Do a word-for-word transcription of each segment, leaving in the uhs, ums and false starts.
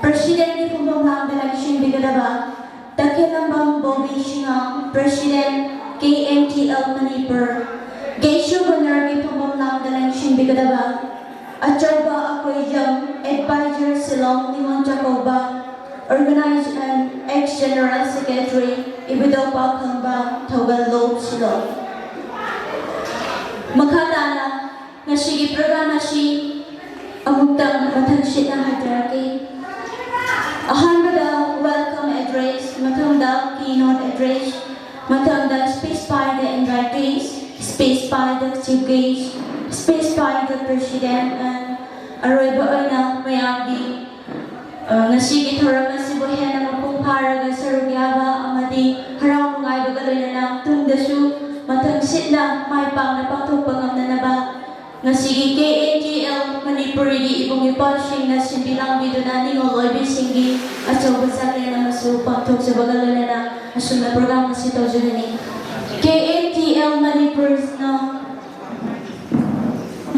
Presidentꯀꯤ ꯐꯝꯐꯝ ꯂꯥꯡꯗ ꯂꯦꯡꯁꯤꯟꯕꯤꯒꯗꯕ ꯇꯈꯦꯂꯝꯕꯝ Bobby ꯁꯤꯡꯉꯥꯝ, President, K N T L Manipur. Guest of Honourꯒꯤ ꯐꯝꯐꯝ ꯂꯥꯡꯗ ꯂꯦꯡꯁꯤꯟꯕꯤꯒꯗꯕ ꯑꯆꯧꯕ Akoijam, Advisor Shillong Ningol Chakkouba, Organized and Ex General Secretary ꯏꯕꯨꯙꯧ ꯄꯥꯈꯪꯕ, ꯊꯧꯒꯜꯂꯣꯝ ꯁꯤꯂꯣꯡ꯫ ꯃꯈꯥ ꯇꯥꯅ ꯉꯁꯤꯒꯤ program ꯑꯁꯤ ꯑꯃꯨꯛꯇꯪ ꯃꯊꯪ ꯁꯤꯠꯅ ꯍꯥꯏꯖꯔꯛꯀꯦ꯫ ꯑꯍꯥꯟꯕꯗ welcome address, ꯃꯊꯪꯗ keynote address, ꯃꯊꯪꯗ speech by the invitees, speech by the chief guest, speech by the president, and ꯑꯔꯣꯏꯕ ꯑꯣꯏꯅ ꯃꯌꯥꯝꯒꯤ, ꯑ, ꯉꯁꯤꯒꯤ ꯊꯧꯔꯝ ꯑꯁꯤꯕꯨ ꯍꯦꯟꯅ ꯃꯄꯨꯡ ꯐꯥꯔꯒ ꯁꯔꯨꯛ ꯌꯥꯕ ꯑꯃꯗꯤ ꯍꯔꯥꯎ ꯅꯨꯡꯉꯥꯏꯕꯒ ꯂꯣꯏꯅꯅ ꯇꯨꯡꯗꯁꯨ ꯃꯊꯪ ꯁꯤꯠꯅ ꯃꯥꯏ ꯄꯥꯛꯅ ꯄꯥꯡꯊꯣꯛꯄ ꯉꯝꯅꯅꯕ ꯉꯁꯤꯒꯤ K N T L ꯃꯅꯤꯄꯨꯔꯤꯒꯤ ꯏꯕꯨꯡ ꯏꯄ꯭ꯋꯥꯁꯤꯡꯅ ꯁꯤꯟꯕꯤ ꯂꯥꯡꯕꯤꯗꯨꯅ ꯅꯤꯉꯣꯜ ꯑꯣꯏꯕꯤꯁꯤꯡꯒꯤ ꯑꯆꯧꯕ ꯆꯥꯛꯂꯦꯟ ꯑꯃꯁꯨ ꯄꯥꯡꯊꯣꯛꯆꯕꯒ ꯂꯣꯏꯅꯅ ꯑꯁꯨꯝꯅ program ꯑꯁꯤ ꯇꯧꯖꯒꯅꯤ꯫ K N T L ꯃꯅꯤꯄꯨꯔꯅ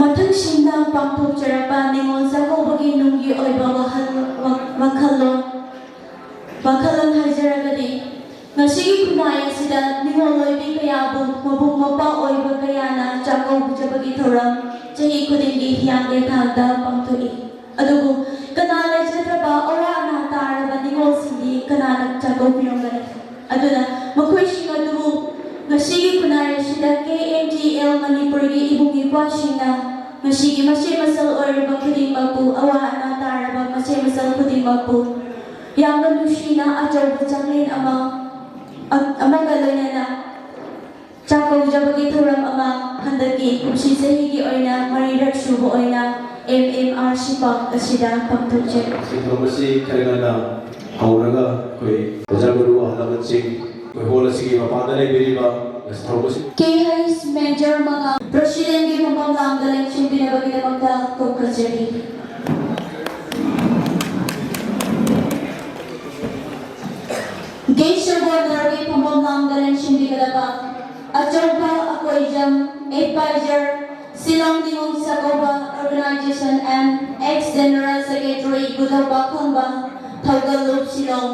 ꯃꯊꯪꯁꯤꯡꯗ ꯄꯥꯡꯊꯣꯛꯆꯔꯛꯄ ꯅꯤꯉꯣꯜ ꯆꯥꯛꯀꯧꯕꯒꯤ ꯅꯨꯡꯒꯤ ꯑꯣꯏꯕ ꯋꯥꯍꯜ-, ꯋꯥ-, ꯋꯥꯈꯜꯂꯣꯟ, ꯋꯥꯈꯜꯂꯣꯟ ꯍꯥꯏꯖꯔꯒꯗꯤ, ꯉꯁꯤꯒꯤ ꯈꯨꯟꯅꯥꯏ ꯑꯁꯤꯗ ꯅꯤꯉꯣꯜ ꯑꯣꯏꯕꯤ ꯀꯌꯥꯕꯨ ꯃꯕꯨꯡ ꯃꯧꯄ꯭ꯋꯥ ꯑꯣꯏꯕ ꯀꯌꯥꯅ ꯆꯥꯛꯀꯧꯖꯕꯒꯤ ꯊꯧꯔꯝ ꯆꯍꯤ ꯈꯨꯗꯤꯡꯒꯤ ꯍꯤꯌꯥꯡꯒꯩ ꯊꯥꯡꯗ ꯄꯥꯡꯊꯣꯛꯏ꯫ ꯑꯗꯨꯕꯨ ꯀꯅꯥ ꯂꯩꯖꯗ꯭ꯔꯕ ꯑꯋꯥ ꯑꯅꯥ ꯇꯥꯔꯕ ꯅꯤꯉꯣꯜꯁꯤꯡꯗꯤ ꯀꯅꯥꯅ ꯆꯥꯛꯀꯧꯕꯤꯔꯝꯒꯅꯤ? ꯑꯗꯨꯅ ꯃꯈꯣꯏꯁꯤꯡ ꯑꯗꯨꯕꯨ ꯉꯁꯤꯒꯤ ꯈꯨꯟꯅꯥꯏ ꯑꯁꯤꯗ K N T L ꯃꯅꯤꯄꯨꯔꯒꯤ ꯏꯕꯨꯡ ꯏꯄ꯭ꯋꯥꯁꯤꯡꯅ ꯉꯁꯤꯒꯤ ꯃꯆꯦ ꯃꯆꯜ ꯑꯣꯏꯔꯕ ꯈꯨꯗꯤꯡꯃꯛꯄꯨ, ꯑꯋꯥ ꯑꯅꯥ ꯇꯥꯔꯕ ꯃꯆꯦ ꯃꯆꯜ ꯈꯨꯗꯤꯡꯃꯛꯄꯨ ꯌꯥꯝꯅ ꯅꯨꯡꯁꯤꯅ ꯑꯆꯧꯕ ꯆꯥꯛꯂꯦꯟ ꯑꯃ, ꯑ-, ꯑꯃꯒ ꯂꯣꯏꯅꯅ ꯆꯥꯛꯀꯧꯖꯕꯒꯤ ꯊꯧꯔꯝ ꯑꯃ ꯍꯟꯗꯛꯀꯤ ꯀꯨꯝꯁꯤ ꯆꯍꯤꯒꯤ ꯑꯣꯏꯅ ꯃꯔꯤꯔꯛ ꯁꯨꯕ ꯑꯣꯏꯅ M M R C Park ꯑꯁꯤꯗ ꯄꯥꯡꯊꯣꯛꯆꯩ꯫ ꯊꯧꯔꯝ ꯑꯁꯤ ꯈꯔ ꯉꯟꯅ ꯍꯧꯔꯒ ꯑꯩꯈꯣꯏ ꯑꯣꯖꯥ ꯒꯨꯔꯨ ꯑꯍꯜ ꯂꯃꯟꯁꯤꯡ ꯑꯩꯈꯣꯏ hall ꯑꯁꯤꯒꯤ ꯃꯄꯥꯟꯗ ꯂꯩꯕꯤꯔꯤꯕ ꯊꯧꯔꯝ ꯑꯁꯤ K H Major ꯃꯉꯥ Presidentꯀꯤ ꯐꯝꯐꯝ ꯂꯥꯡꯗ ꯂꯦꯡꯁꯤꯟꯕꯤꯅꯕꯒꯤꯗꯃꯛꯇ ꯀꯧꯈꯠꯆꯔꯤ꯫ Guest of Honourꯒꯤ ꯐꯝꯐꯝ ꯂꯥꯡꯗ ꯂꯦꯡꯁꯤꯟꯕꯤꯒꯗꯕ ꯑꯆꯧꯕ Akoijam, Advisor Shillong Ningong Chakoba Organization and ex General Secretary Gudoba Khangba, Thaugallup Shillong꯫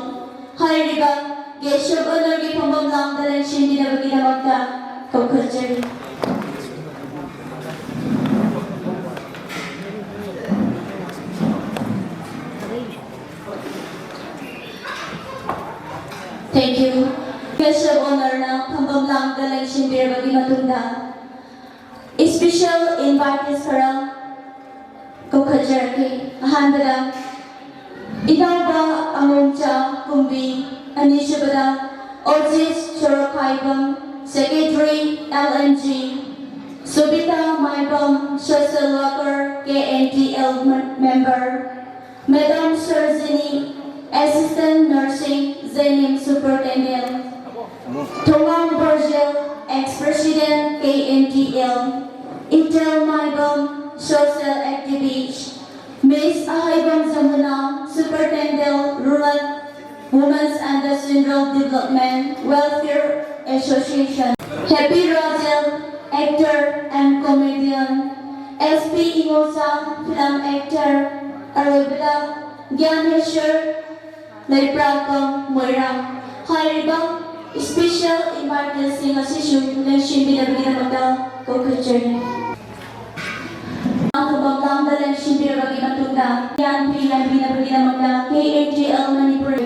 ꯍꯥꯏꯔꯤꯕ Guest of Honourꯒꯤ ꯐꯝꯐꯝ ꯂꯥꯡꯗ ꯂꯦꯡꯁꯤꯟꯕꯤꯅꯕꯒꯤꯗꯃꯛꯇ ꯀꯧꯈꯠꯆꯔꯤ꯫ Thank you. Guest of Honourꯅ ꯐꯝꯐꯝ ꯂꯥꯡꯗ ꯂꯦꯡꯁꯤꯟꯕꯤꯔꯕꯒꯤ ꯃꯇꯨꯡꯗ, special invitees ꯈꯔ ꯀꯧꯈꯠꯆꯔꯛꯀꯦ꯫ ꯑꯍꯥꯟꯕꯗ, ꯏꯅꯥꯎꯕ ꯑꯃꯣꯝꯆꯥ ꯀꯨꯝꯕꯤ, ꯑꯅꯤꯁꯨꯕꯗ, ꯑꯣꯖꯤꯠ ꯁꯣꯔꯣꯛꯈꯥꯏꯕꯝ, Secretary L N G, ꯁꯣꯕꯤꯇꯥ Maibam, Social Worker, K N T L member, Madam Sarojini, Assistant Nursing, JNIMS Superintendent, Thongam Virgil, Ex-President, K N T L, Itel Maibam, Social Activist, Miss Ahaibam Jamuna, Superintendent, Rural Women's and the Central Development Welfare Association, Happy Rajel, actor and comedian, S P Ingosang, film actor, ꯑꯔꯣꯏꯕꯗ ꯒ꯭ꯌꯥꯅꯦꯁ꯭ꯋꯔ ꯂꯩꯄ꯭ꯔꯥꯛꯄꯝ ꯃꯣꯏꯔꯥꯡ꯫ ꯍꯥꯏꯔꯤꯕ special inviteesꯁꯤꯡ ꯑꯁꯤꯁꯨ ꯂꯦꯡꯁꯤꯟꯕꯤꯅꯕꯒꯤꯗꯃꯛꯇ ꯀꯧꯈꯠꯆꯔꯤ꯫ ꯊꯧꯕꯥꯜ ꯂꯥꯝꯗ ꯂꯦꯡꯁꯤꯟꯕꯤꯔꯕꯒꯤ ꯃꯇꯨꯡꯗ ꯒ꯭ꯌꯥꯟ ꯄꯤ ꯌꯥꯟꯕꯤꯅꯕꯒꯤꯗꯃꯛꯇ K N T L Manipur.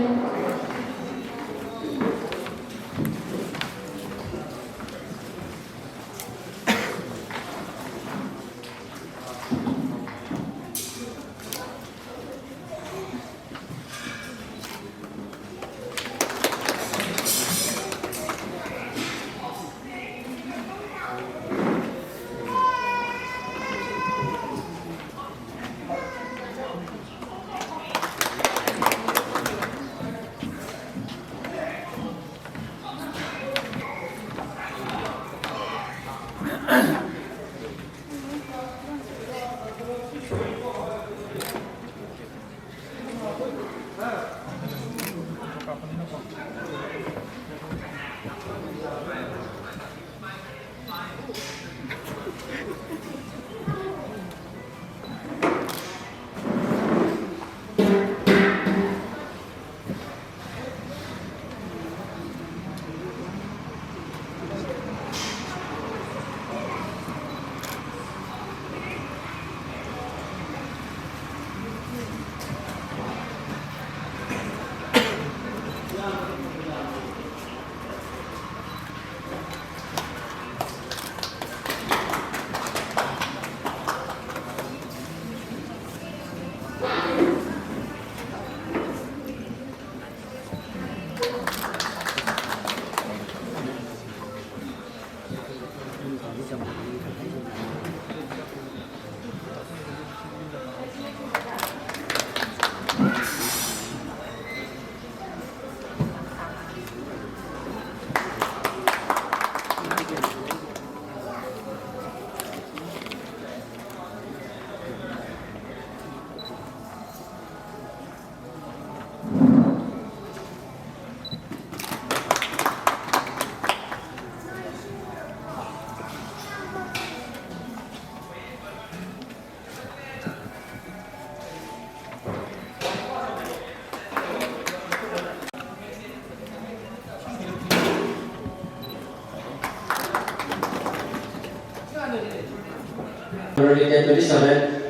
February date twenty seven,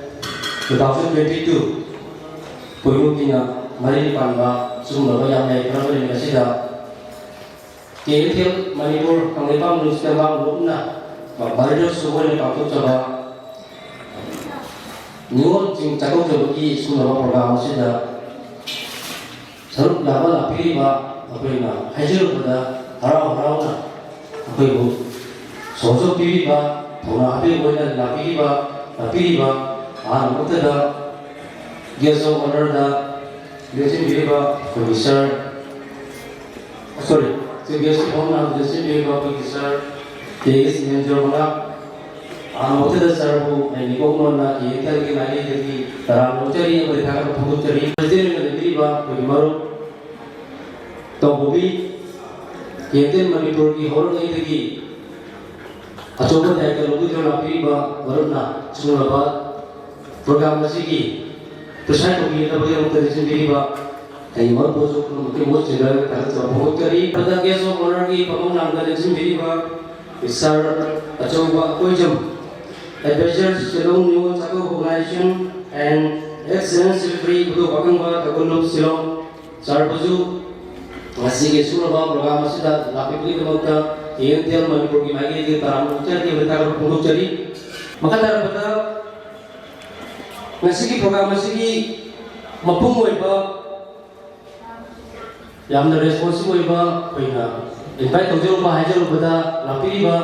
two thousand twenty two, ꯄꯣꯏꯅꯨ ꯄꯤꯅ ꯃꯔꯤ ꯄꯥꯟꯕ ꯁꯤꯒꯨꯝꯂꯕ ꯌꯥꯝꯅ ꯌꯥꯏꯐꯔꯕ ꯅꯨꯃꯤꯠ ꯑꯁꯤꯗ K N T L Manipur Kangleipak municipal ꯃꯥꯡꯂꯣꯝꯅ ꯚꯥꯏꯔꯦꯜ ꯁꯣ ꯑꯣꯏꯅ ꯄꯥꯡꯊꯣꯛꯆꯕ ꯅꯤꯉꯣꯜꯁꯤꯡ ꯆꯥꯛꯀꯧꯖꯕꯒꯤ ꯁꯤꯒꯨꯝꯂꯕ ꯄ꯭ꯔꯣꯒ꯭ꯔꯥꯝ ꯑꯁꯤꯗ ꯁꯔꯨꯛ ꯌꯥꯕ ꯂꯥꯛꯄꯤꯔꯤꯕ ꯑꯩꯈꯣꯏꯅ ꯍꯥꯏꯖꯔꯨꯕꯗ ꯍꯔꯥꯎ ꯍꯔꯥꯎꯅ ꯑꯩꯈꯣꯏꯕꯨ ꯁꯣꯁꯣ ꯄꯤꯕꯤꯕ, ꯊꯧꯅꯥ ꯍꯥꯞꯄꯤꯕ ꯑꯣꯏꯅ ꯂꯥꯛꯄꯤꯔꯤꯕ, ꯂꯥꯛꯄꯤꯔꯤꯕ ꯑꯍꯥꯟꯕ ꯃꯛꯇꯗ guest of honourꯗ ꯂꯦꯡꯁꯤꯟꯕꯤꯔꯤꯕ ꯑꯩꯈꯣꯏꯒꯤ ꯁꯥꯔ, ꯁꯣꯔꯤ, ꯆꯤꯐ ꯒꯦꯁꯀꯤ ꯐꯝꯅ ꯂꯦꯡꯁꯤꯟꯕꯤꯔꯤꯕ ꯑꯩꯈꯣꯏꯒꯤ ꯁꯥꯔ ꯀꯦ ꯑꯦꯁ ꯏꯟꯗ꯭ꯔꯃꯅ, ꯑꯍꯥꯟꯕ ꯃꯛꯇꯗ ꯁꯥꯔꯕꯨ ꯑꯩꯒꯤ ꯏꯀꯣꯛ ꯃꯣꯟꯅ ꯀꯦ ꯑꯦꯟ ꯇꯤ ꯑꯦꯜꯒꯤ ꯃꯥꯏꯀꯩꯗꯒꯤ ꯇꯔꯥꯝꯅ ꯑꯣꯛꯆꯔꯤ ꯑꯃꯗꯤ ꯊꯥꯒꯠꯄ ꯐꯣꯡꯗꯣꯛꯆꯔꯤ꯫ ꯄ꯭ꯔꯁꯤꯗꯦꯟ ꯑꯣꯏꯅ ꯂꯩꯕꯤꯔꯤꯕ ꯑꯩꯈꯣꯏꯒꯤ ꯃꯔꯨꯞ ꯇꯣꯝꯕꯣꯕꯤ, ꯀꯦ ꯑꯦꯟ ꯇꯤ ꯑꯦꯜ ꯃꯅꯤꯄꯨꯔꯒꯤ ꯍꯧꯔꯛꯂꯤꯉꯩꯗꯒꯤ ꯑꯆꯧꯕ ꯗꯥꯌꯤꯇ꯭ꯋ ꯂꯧꯕꯤꯗꯨꯅ ꯂꯥꯛꯄꯤꯔꯤꯕ ꯃꯔꯨꯞꯅ ꯁꯤꯒꯨꯝꯂꯕ ꯄ꯭ꯔꯣꯒ꯭ꯔꯥꯝ ꯑꯁꯤꯒꯤ ꯄ꯭ꯔꯤꯁꯥꯏꯠ ꯇꯧꯕꯤꯒꯗꯕꯒꯤꯗꯃꯛꯇ ꯂꯦꯡꯁꯤꯟꯕꯤꯔꯤꯕ ꯑꯩꯒꯤ ꯃꯔꯨꯞꯄꯨꯁꯨ ꯄꯨꯝꯅꯃꯛꯀꯤ ꯃꯍꯨꯠ ꯁꯤꯟꯅ ꯊꯥꯒꯠꯆꯕ ꯐꯣꯡꯗꯣꯛꯆꯔꯤ꯫ ꯃꯊꯛꯇ guest of honourꯒꯤ ꯐꯝꯐꯝ ꯂꯥꯡꯗ ꯂꯦꯡꯁꯤꯟꯕꯤꯔꯤꯕ ꯁꯥꯔ ꯑꯆꯧꯕ Akoijam, Advisor, Shillong New Chakouh Organization and Ex General Secretary ꯏꯕꯨꯙꯧ ꯄꯥꯈꯪꯕ ꯊꯧꯒꯜꯂꯨꯞ ꯁꯤꯂꯣꯡ, ꯁꯥꯔꯕꯨꯁꯨ ꯉꯁꯤꯒꯤ ꯁꯤꯒꯨꯝꯂꯕ ꯄ꯭ꯔꯣꯒ꯭ꯔꯥꯝ ꯑꯁꯤꯗ ꯂꯥꯛꯄꯤꯕꯒꯤꯗꯃꯛꯇ ꯀꯦ ꯑꯦꯟ ꯇꯤ ꯑꯦꯜ ꯃꯅꯤꯄꯨꯔꯒꯤ ꯃꯥꯏꯀꯩꯗꯒꯤ ꯇꯔꯥꯝꯅ ꯑꯣꯛꯆꯔꯤ ꯑꯃꯗꯤ ꯊꯥꯒꯠꯄ ꯐꯣꯡꯗꯣꯛꯆꯔꯤ꯫ ꯃꯈꯥ ꯇꯥꯔꯛꯄꯗ ꯉꯁꯤꯒꯤ ꯄ꯭ꯔꯣꯒ꯭ꯔꯥꯝ ꯑꯁꯤꯒꯤ ꯃꯄꯨꯡ ꯑꯣꯏꯕ, ꯌꯥꯝꯅ ꯔꯦꯁꯄꯣꯟꯁꯤꯕꯜ ꯑꯣꯏꯕ, ꯑꯩꯈꯣꯏꯅ ꯏꯟꯚꯥꯏꯠ ꯇꯧꯖꯔꯨꯕ, ꯍꯥꯏꯖꯔꯨꯕꯗ ꯂꯥꯛꯄꯤꯔꯤꯕ,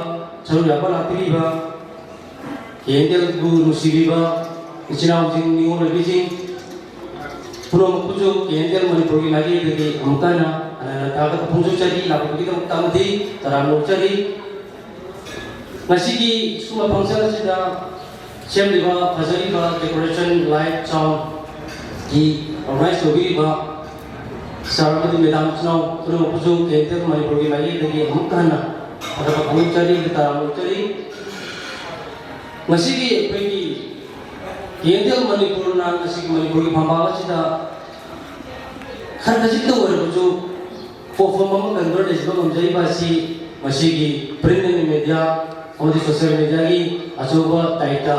ꯁꯔꯨꯛ ꯌꯥꯕ ꯂꯥꯛꯄꯤꯔꯤꯕ, ꯀꯦ ꯑꯦꯟ ꯇꯤ ꯑꯦꯜꯕꯨ ꯅꯨꯡꯁꯤꯕꯤꯕ ꯏꯆꯤꯟ ꯏꯅꯥꯎꯁꯤꯡ, ꯅꯤꯉꯣꯜ ꯑꯣꯏꯕꯤꯁꯤꯡ ꯄꯨꯝꯅꯃꯛꯄꯨꯁꯨ ꯀꯦ ꯑꯦꯟ ꯇꯤ ꯑꯦꯜ ꯃꯅꯤꯄꯨꯔꯒꯤ ꯃꯥꯏꯀꯩꯗꯒꯤ ꯑꯃꯨꯛꯀ ꯍꯟꯅ ꯍꯟꯅ ꯊꯥꯒꯠꯄ ꯐꯣꯡꯗꯣꯛꯆꯔꯤ꯫ ꯂꯥꯛꯄꯤꯕꯒꯤꯗꯃꯛꯇ ꯑꯃꯗꯤ ꯇꯔꯥꯝꯅ ꯑꯣꯛꯆꯔꯤ꯫ ꯉꯁꯤꯒꯤ ꯁꯤꯒꯨꯝꯕ function ꯑꯁꯤꯗ ꯁꯦꯝꯂꯤꯕ, ꯐꯖꯔꯤꯕ decoration, light, soundꯒꯤ organize ꯇꯧꯕꯤꯔꯤꯕ sir ꯑꯃꯗꯤ madam ꯏꯆꯤꯟ ꯏꯅꯥꯎ ꯄꯨꯝꯅꯃꯛꯄꯨꯁꯨ ꯀꯦ ꯑꯦꯟ ꯇꯤ ꯑꯦꯜ ꯃꯅꯤꯄꯨꯔꯒꯤ ꯃꯥꯏꯀꯩꯗꯒꯤ ꯑꯃꯨꯛꯀ ꯍꯟꯅ ꯊꯥꯒꯠꯄ ꯐꯣꯡꯗꯣꯛꯆꯔꯤ, ꯇꯔꯥꯝꯅ ꯑꯣꯛꯆꯔꯤ꯫ ꯉꯁꯤꯒꯤ ꯑꯩꯈꯣꯏꯒꯤ ꯀꯦ ꯑꯦꯟ ꯇꯤ ꯑꯦꯜ ꯃꯅꯤꯄꯨꯔꯅ ꯉꯁꯤꯒꯤ ꯃꯅꯤꯄꯨꯔꯒꯤ ꯐꯝꯕꯥꯛ ꯑꯁꯤꯗ ꯈꯔ ꯈꯖꯤꯛꯇ ꯑꯣꯏꯔꯕꯁꯨ platform ꯑꯃ ꯀꯟꯕ ꯂꯩꯖꯕ ꯉꯝꯖꯔꯤꯕ ꯑꯁꯤ ꯃꯁꯤꯒꯤ print and media ꯑꯃꯗꯤ ꯁꯣꯁꯤꯌꯦꯜ ꯃꯦꯗꯤꯌꯥꯒꯤ ꯑꯆꯧꯕ ꯗꯥꯌꯤꯇ꯭ꯋ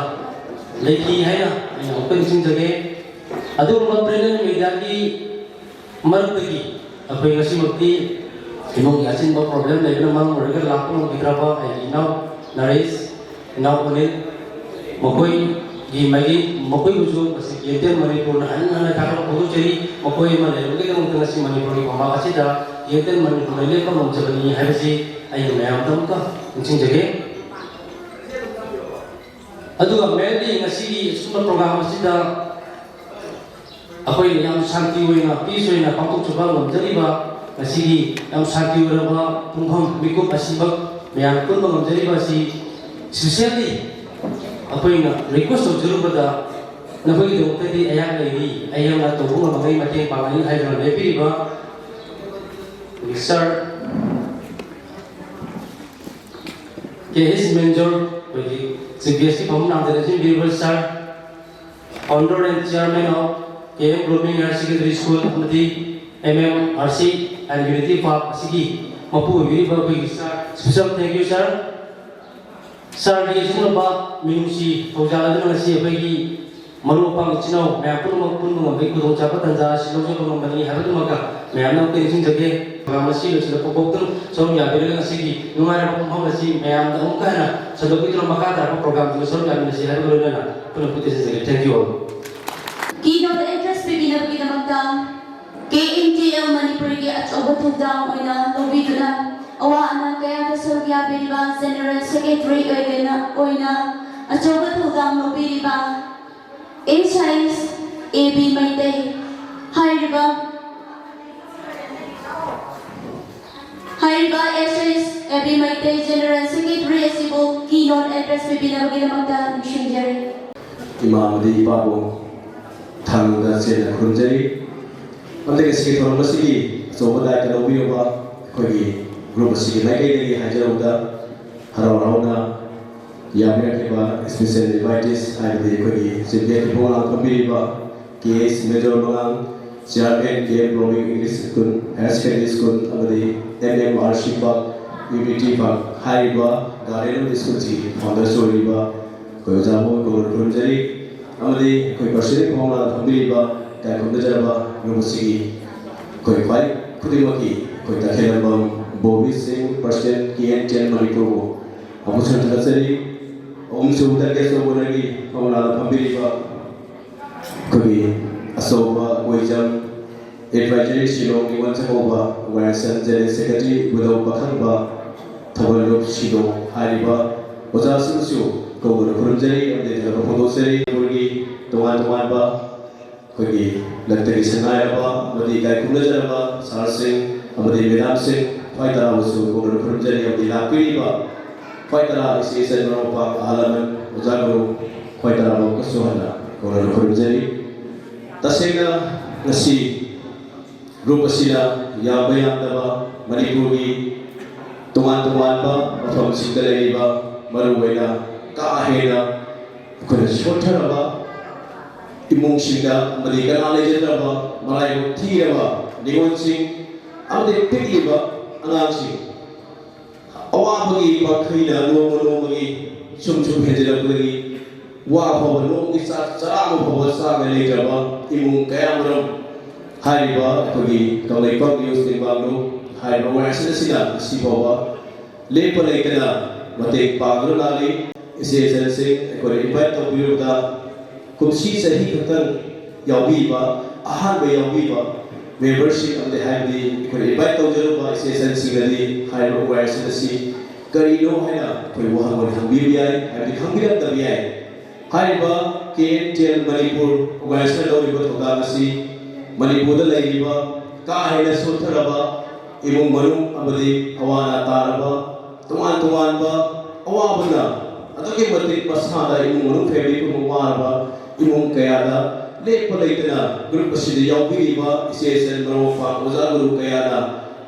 ꯂꯩꯈꯤ ꯍꯥꯏꯅ ꯑꯩꯅ ꯑꯃꯨꯛꯀ ꯅꯤꯡꯁꯤꯡꯖꯒꯦ꯫ ꯑꯗꯨꯒꯨꯝꯕ ꯄ꯭ꯔꯤꯟꯠ ꯑꯦꯟ ꯃꯦꯗꯤꯌꯥꯒꯤ ꯃꯔꯛꯇꯒꯤ ꯑꯩꯈꯣꯏ ꯉꯁꯤꯃꯛꯇꯤ ꯏꯃꯨꯡꯒꯤ ꯑꯆꯤꯟꯕ ꯄ꯭ꯔꯣꯕ꯭ꯂꯦꯝ ꯂꯩꯕꯅ ꯃꯔꯝ ꯑꯣꯏꯔꯒ ꯂꯥꯛꯄ ꯉꯝꯈꯤꯗ꯭ꯔꯕ ꯑꯩꯒꯤ ꯏꯅꯥꯎ ꯅꯔꯦꯁ, ꯏꯅꯥꯎ ꯑꯅꯤꯜ, ꯃꯈꯣꯏꯒꯤ ꯃꯥꯏꯀꯩ, ꯃꯈꯣꯏꯕꯨꯁꯨ ꯉꯁꯤ ꯀꯦ ꯑꯦꯟ ꯇꯤ ꯑꯦꯜ ꯃꯅꯤꯄꯨꯔꯅ ꯍꯟꯅ ꯍꯟꯅ ꯊꯥꯒꯠꯄ ꯐꯣꯡꯗꯣꯛꯆꯔꯤ꯫ ꯃꯈꯣꯏ ꯑꯃ ꯂꯩꯔꯝꯕꯒꯤꯗꯃꯛꯇ ꯉꯁꯤ ꯃꯅꯤꯄꯨꯔꯒꯤ ꯐꯝꯕꯥꯛ ꯑꯁꯤꯗ ꯀꯦ ꯑꯦꯟ ꯇꯤ ꯑꯦꯜ ꯃꯅꯤꯄꯨꯔꯅ ꯂꯦꯞꯄ ꯉꯝꯖꯕꯅꯤ ꯍꯥꯏꯕꯁꯤ ꯑꯩꯅ ꯃꯌꯥꯝꯗ ꯑꯃꯨꯛꯀ ꯅꯤꯡꯁꯤꯡꯖꯒꯦ꯫ ꯑꯗꯨꯒ mainly ꯉꯁꯤꯒꯤ ꯑꯁꯤꯒꯨꯝꯕ program ꯑꯁꯤꯗ ꯑꯩꯈꯣꯏꯅ ꯌꯥꯝ ꯁꯥꯟꯇꯤ ꯑꯣꯏꯅ, peace ꯑꯣꯏꯅ ꯄꯥꯡꯊꯣꯛꯆꯕ ꯉꯝꯖꯔꯤꯕ, ꯉꯁꯤꯒꯤ ꯌꯥꯝ ꯁꯥꯟꯇꯤ ꯑꯣꯏꯔꯕ ꯄꯨꯡꯐꯝ ꯃꯤꯀꯨꯞ ꯑꯁꯤꯃꯛ ꯃꯌꯥꯝ ꯄꯨꯟꯕ ꯉꯝꯖꯔꯤꯕ ꯑꯁꯤ specially ꯑꯩꯈꯣꯏꯅ request ꯇꯧꯖꯔꯨꯕꯗ ꯅꯈꯣꯏꯒꯤꯗꯃꯛꯇꯗꯤ ꯑꯩꯍꯥꯛ ꯂꯩꯔꯤ, ꯑꯩꯍꯥꯛꯅ ꯇꯧꯕ ꯉꯝꯕꯉꯩ ꯃꯇꯦꯡ ꯄꯥꯡꯒꯅꯤ ꯍꯥꯏꯗꯨꯅ ꯂꯦꯞꯄꯤꯔꯤꯕ ꯁꯥꯔ ꯀꯦ ꯑꯩꯆ ꯃꯦꯟꯖꯣꯔ, ꯑꯩꯈꯣꯏꯒꯤ ꯆꯤꯐ ꯒꯦꯁꯀꯤ ꯐꯝ ꯂꯥꯡꯗꯅ ꯁꯤꯟꯕꯤꯔꯤꯕ ꯁꯥꯔ, founder and chairman of K M Blooming Higher Secondary School ꯑꯃꯗꯤ M M R C and Unity Park ꯑꯁꯤꯒꯤ ꯃꯄꯨ ꯑꯣꯏꯕꯤꯔꯤꯕ ꯑꯩꯈꯣꯏꯒꯤ ꯁꯥꯔ, special thank you ꯁꯥꯔ꯫ ꯁꯥꯔꯒꯤ ꯑꯁꯤꯒꯨꯝꯂꯕ ꯃꯤꯅꯨꯡꯁꯤ ꯊꯧꯖꯥꯜ ꯑꯗꯨꯅ ꯉꯁꯤ ꯑꯩꯈꯣꯏꯒꯤ ꯃꯔꯨꯞ ꯃꯄꯥꯡ ꯏꯆꯤꯟ ꯏꯅꯥꯎ ꯃꯌꯥꯝ ꯄꯨꯝꯅꯃꯛ ꯄꯨꯟꯕ ꯉꯝꯕꯒꯤ ꯈꯨꯗꯣꯡꯆꯥꯕ ꯇꯥꯟꯖꯥ ꯑꯁꯤ ꯂꯧꯖꯕ ꯉꯝꯕꯅꯤ ꯍꯥꯏꯕꯗꯨꯃꯒ ꯃꯌꯥꯝꯅ ꯑꯃꯨꯛꯀ ꯅꯤꯡꯁꯤꯡꯖꯒꯦ꯫ ꯄ꯭ꯔꯣꯒ꯭ꯔꯥꯝ ꯑꯁꯤ ꯂꯣꯏꯁꯤꯜꯂꯛꯄ ꯐꯥꯎꯗꯨꯅ ꯁꯔꯨꯛ ꯌꯥꯕꯤꯔꯒ ꯉꯁꯤꯒꯤ ꯅꯨꯡꯉꯥꯏꯔꯕ ꯄꯨꯡꯐꯝ ꯑꯁꯤ ꯃꯌꯥꯝꯗ ꯑꯃꯨꯛꯀ ꯍꯟꯅ ꯁꯟꯗꯣꯛꯄꯤꯗꯨꯅ ꯃꯈꯥ ꯇꯥꯔꯛꯄ ꯄ꯭ꯔꯣꯒ꯭ꯔꯥꯝꯁꯤꯡꯗ ꯁꯔꯨꯛ ꯌꯥꯃꯤꯟꯅꯁꯤ ꯍꯥꯏꯕꯒ ꯂꯣꯏꯅꯅ ꯄꯨꯟꯅ ꯈꯨꯠ ꯇꯦꯛꯁꯤꯟꯖꯒꯦ꯫ Thank you all꯫ Keynote address ꯄꯤꯕꯤꯅꯕꯒꯤꯗꯃꯛꯇ K N T L ꯃꯅꯤꯄꯨꯔꯒꯤ ꯑꯆꯧꯕ ꯊꯧꯗꯥꯡ ꯑꯣꯏꯅ ꯂꯧꯕꯤꯗꯨꯅ ꯑꯋꯥ ꯑꯅꯥ ꯀꯌꯥꯗ ꯁꯔꯨꯛ ꯌꯥꯕꯤꯔꯤꯕ General Secretary ꯑꯣꯏꯅ, ꯑꯣꯏꯅ ꯑꯆꯧꯕ ꯊꯧꯗꯥꯡ ꯂꯧꯕꯤꯔꯤꯕ S I S A B Meitei ꯍꯥꯏꯔꯤꯕ, ꯍꯥꯏꯔꯤꯕ S I S A B Meitei General Secretary ꯑꯁꯤꯕꯨ keynote address ꯄꯤꯕꯤꯅꯕꯒꯤꯗꯃꯛꯇ ꯅꯤꯡꯁꯤꯡꯖꯔꯤ꯫ ꯏꯃꯥ ꯑꯃꯗꯤ ꯏꯄꯥꯕꯨ ꯊꯥꯡꯗ ꯆꯦꯟꯅ ꯈꯨꯔꯨꯝꯖꯔꯤ꯫ ꯑꯃꯗꯤ ꯉꯁꯤꯒꯤ ꯊꯧꯔꯝ ꯑꯁꯤꯒꯤ ꯑꯆꯧꯕ ꯗꯥꯏꯇ ꯂꯧꯕꯤꯔꯕ ꯑꯩꯈꯣꯏꯒꯤ group ꯑꯁꯤꯒꯤ ꯃꯥꯏꯀꯩꯗꯒꯤ ꯍꯥꯏꯖꯔꯕꯗ ꯍꯔꯥꯎ ꯍꯔꯥꯎꯅ ꯌꯥꯕꯤꯔꯛꯂꯤꯕ special invitees ꯍꯥꯏꯕꯗꯤ ꯑꯩꯈꯣꯏꯒꯤ chief guest ꯄꯨꯡꯉꯥꯡ ꯐꯝꯕꯤꯔꯤꯕ K S ꯃꯦꯖꯣꯔ ꯃꯉꯥꯡ, Chairman K M Blooming English School, Higher Secondary School ꯑꯃꯗꯤ M M R C Park unity fun ꯍꯥꯏꯔꯤꯕ ꯒꯥꯔꯗꯦꯟ ꯑꯃꯗꯤ ꯁ꯭ꯀꯨꯜꯁꯤꯒꯤ ꯐꯥꯎꯟꯗꯔꯁꯨ ꯑꯣꯏꯔꯤꯕ ꯑꯩꯈꯣꯏ ꯑꯣꯖꯥꯕꯨ ꯒꯧꯔ ꯈꯨꯔꯨꯝꯖꯔꯤ꯫ ꯑꯃꯗꯤ ꯑꯩꯈꯣꯏ ꯄ꯭ꯔꯁꯤꯗꯦꯟ ꯐꯥꯎꯅ ꯐꯝꯕꯤꯔꯤꯕ ꯏꯀꯥꯏ ꯈꯨꯝꯅꯖꯔꯕ ꯒ꯭ꯔꯨꯞ ꯑꯁꯤꯒꯤ ꯑꯩꯈꯣꯏ ꯈ꯭ꯋꯥꯏ ꯈꯨꯗꯤꯡꯃꯛꯀꯤ ꯑꯩꯈꯣꯏ ꯇꯈꯦꯂꯝꯕꯝ Bobby Singh, president K N T L ꯃꯅꯤꯄꯨꯔꯕꯨ ꯑꯃꯨꯛꯁꯨ ꯊꯥꯒꯠꯆꯔꯤ꯫ ꯑꯍꯨꯝꯁꯨꯕ ꯇꯔꯒꯦꯠ ꯆꯧꯕꯅꯒꯤ ꯐꯥꯎꯅ ꯐꯝꯕꯤꯔꯤꯕ ꯑꯩꯈꯣꯏꯒꯤ ꯑꯆꯧꯕ ꯑꯣꯏꯖꯝ ꯑꯦꯗꯚꯥꯏꯖꯔꯤ ꯁꯤꯂꯣꯡꯒꯤ ꯋꯥꯟ ꯆꯥꯛꯀꯧꯕ, ꯑꯣꯔꯒꯅꯥꯏꯖꯦꯁꯟ ꯖꯦꯅꯔꯦꯜ ꯁꯦꯀ꯭ꯔꯦꯇꯔꯤ ꯏꯕꯨꯙꯧ ꯄꯥꯈꯪꯕ ꯊꯧꯒꯜꯂꯨꯞ ꯁꯤꯂꯣꯡ ꯍꯥꯏꯔꯤꯕ ꯑꯣꯖꯥꯁꯤꯡꯁꯨ ꯀꯧꯗꯨꯅ ꯈꯨꯔꯨꯝꯖꯔꯤ ꯑꯃꯗꯤ ꯊꯥꯒꯠꯄ ꯐꯣꯡꯗꯣꯛꯆꯔꯤ꯫ ꯃꯅꯤꯄꯨꯔꯒꯤ ꯇꯣꯉꯥꯟ ꯇꯣꯉꯥꯟꯕ ꯑꯩꯈꯣꯏꯒꯤ ꯂꯛꯇꯒꯤ ꯁꯪꯉꯥꯏꯔꯕ ꯑꯃꯗꯤ ꯏꯀꯥꯏ ꯈꯨꯝꯅꯖꯔꯕ ꯁꯥꯔꯁꯤꯡ ꯑꯃꯗꯤ ꯃꯦꯗꯥꯝꯁꯤꯡ ꯈ꯭ꯋꯥꯏ ꯇꯔꯥꯕꯨꯁꯨ ꯀꯧꯗꯨꯅ ꯈꯨꯔꯨꯝꯖꯔꯤ ꯑꯃꯗꯤ ꯂꯥꯛꯄꯤꯔꯤꯕ ꯈ꯭ꯋꯥꯏ ꯇꯔꯥ ꯏꯆꯦ ꯏꯆꯟ ꯃꯔꯨꯞ ꯃꯄꯥꯡ ꯑꯍꯜ ꯂꯃꯟ ꯑꯣꯖꯥ ꯒꯨꯔꯨ ꯈ꯭ꯋꯥꯏ ꯇꯔꯥꯕꯨ ꯑꯃꯨꯛꯀꯁꯨ ꯍꯟꯅ ꯀꯧꯗꯨꯅ ꯈꯨꯔꯨꯝꯖꯔꯤ꯫ ꯇꯁꯦꯡꯅ ꯉꯁꯤ ꯒ꯭ꯔꯨꯞ ꯑꯁꯤꯅ ꯌꯥꯝꯕ ꯌꯥꯝꯗꯕ ꯃꯅꯤꯄꯨꯔꯒꯤ ꯇꯣꯉꯥꯟ ꯇꯣꯉꯥꯟꯕ ꯃꯐꯝꯁꯤꯡꯗ ꯂꯩꯔꯤꯕ ꯃꯔꯨꯑꯣꯏꯅ ꯀꯥ ꯍꯦꯟꯅ ꯑꯩꯈꯣꯏꯅ ꯁꯣꯠꯊꯔꯕ ꯏꯃꯨꯡꯁꯤꯡꯗ ꯑꯃꯗꯤ ꯀꯅꯥ ꯂꯩꯖꯗ꯭ꯔꯕ ꯃꯔꯥꯏꯕꯛ ꯊꯤꯔꯕ ꯅꯤꯉꯣꯜꯁꯤꯡ ꯑꯃꯗꯤ ꯄꯤꯛꯂꯤꯕ ꯑꯉꯥꯡꯁꯤꯡ ꯑꯋꯥꯕꯒꯤ ꯄꯥꯡꯈꯩꯅ ꯅꯣꯡꯃ ꯅꯣꯡꯃꯒꯤ ꯁꯨꯝ ꯁꯨꯝ ꯍꯦꯟꯖꯤꯜꯂꯛꯄꯗꯒꯤ ꯋꯥ ꯐꯥꯎꯕ ꯅꯣꯡꯃꯒꯤ ꯆꯥꯛ ꯆꯔꯥ ꯑꯃ ꯐꯥꯎꯕ ꯆꯥꯕ ꯂꯩꯇ꯭ꯔꯕ ꯏꯃꯨꯡ ꯀꯌꯥ ꯃꯔꯨꯝ ꯍꯥꯏꯔꯤꯕ ꯑꯩꯈꯣꯏꯒꯤ ꯀꯪꯂꯩꯄꯥꯛ ꯅ꯭ꯌꯨꯁ ꯇꯦꯡꯕꯥꯡꯗꯨ ꯍꯥꯏꯔꯤꯕ ꯑꯣꯔꯒꯅꯥꯏꯖꯦꯁꯟ ꯑꯁꯤꯅ ꯉꯁꯤ ꯐꯥꯎꯕ ꯂꯦꯞꯄ ꯂꯩꯇꯅ ꯃꯇꯦꯡ ꯄꯥꯡꯗꯨꯅ ꯂꯥꯛꯂꯤ꯫ ꯏꯆꯦ ꯏꯆꯟꯁꯤꯡ ꯑꯩꯈꯣꯏꯅ ꯏꯟꯚꯥꯏꯠ ꯇꯧꯕꯤꯔꯨꯕꯗ ꯀꯨꯝꯁꯤ ꯆꯍꯤ ꯈꯛꯇꯪ ꯌꯥꯎꯕꯤꯕ, ꯑꯍꯥꯟꯕ ꯌꯥꯎꯕꯤꯕ ꯃꯦꯝꯕꯔꯁꯤꯡ ꯑꯃꯗꯤ ꯍꯥꯏꯕꯗꯤ ꯑꯩꯈꯣꯏꯅ ꯏꯟꯚꯥꯏꯠ ꯇꯧꯖꯔꯨꯕ ꯏꯆꯦ ꯏꯆꯟꯁꯤꯡꯅꯗꯤ ꯍꯥꯏꯔꯤꯕ ꯑꯣꯔꯒꯅꯥꯏꯖꯦꯁꯟ ꯑꯁꯤ ꯀꯔꯤꯅꯣ ꯍꯥꯏꯅ ꯑꯩꯈꯣꯏ ꯋꯥꯍꯪ ꯑꯣꯏꯅ ꯍꯪꯕꯤꯕ ꯌꯥꯏ, ꯍꯥꯏꯕꯗꯤ ꯈꯪꯕꯤꯔꯝꯗꯕ ꯌꯥꯏ꯫ ꯍꯥꯏꯔꯤꯕ K N T L Manipur organization ꯂꯧꯔꯤꯕ ꯊꯧꯗꯥꯡ ꯑꯁꯤ ꯃꯅꯤꯄꯨꯔꯗ ꯂꯩꯔꯤꯕ ꯀꯥ ꯍꯦꯟꯅ ꯁꯣꯠꯊꯔꯕ ꯏꯃꯨꯡ ꯃꯅꯨꯡ ꯑꯃꯗꯤ ꯑꯋꯥ ꯑꯅꯥ ꯇꯥꯔꯕ ꯇꯣꯉꯥꯟ ꯇꯣꯉꯥꯟꯕ ꯑꯋꯥꯕꯅ ꯑꯗꯨꯛꯀꯤ ꯃꯇꯤꯛ ꯃꯁꯥꯗ ꯏꯃꯨꯡ ꯃꯅꯨꯡ ꯐꯦꯃꯤꯂꯤ ꯄꯨꯝꯕ ꯋꯥꯔꯕ ꯏꯃꯨꯡ ꯀꯌꯥꯗ ꯂꯦꯞꯄ ꯂꯩꯇꯅ ꯒ꯭ꯔꯨꯞ ꯑꯁꯤꯗ ꯌꯥꯎꯕꯤꯔꯤꯕ ꯏꯆꯦ ꯏꯆꯟ ꯃꯔꯨꯞ ꯃꯄꯥꯡ ꯑꯣꯖꯥ ꯒꯨꯔꯨ ꯀꯌꯥꯅ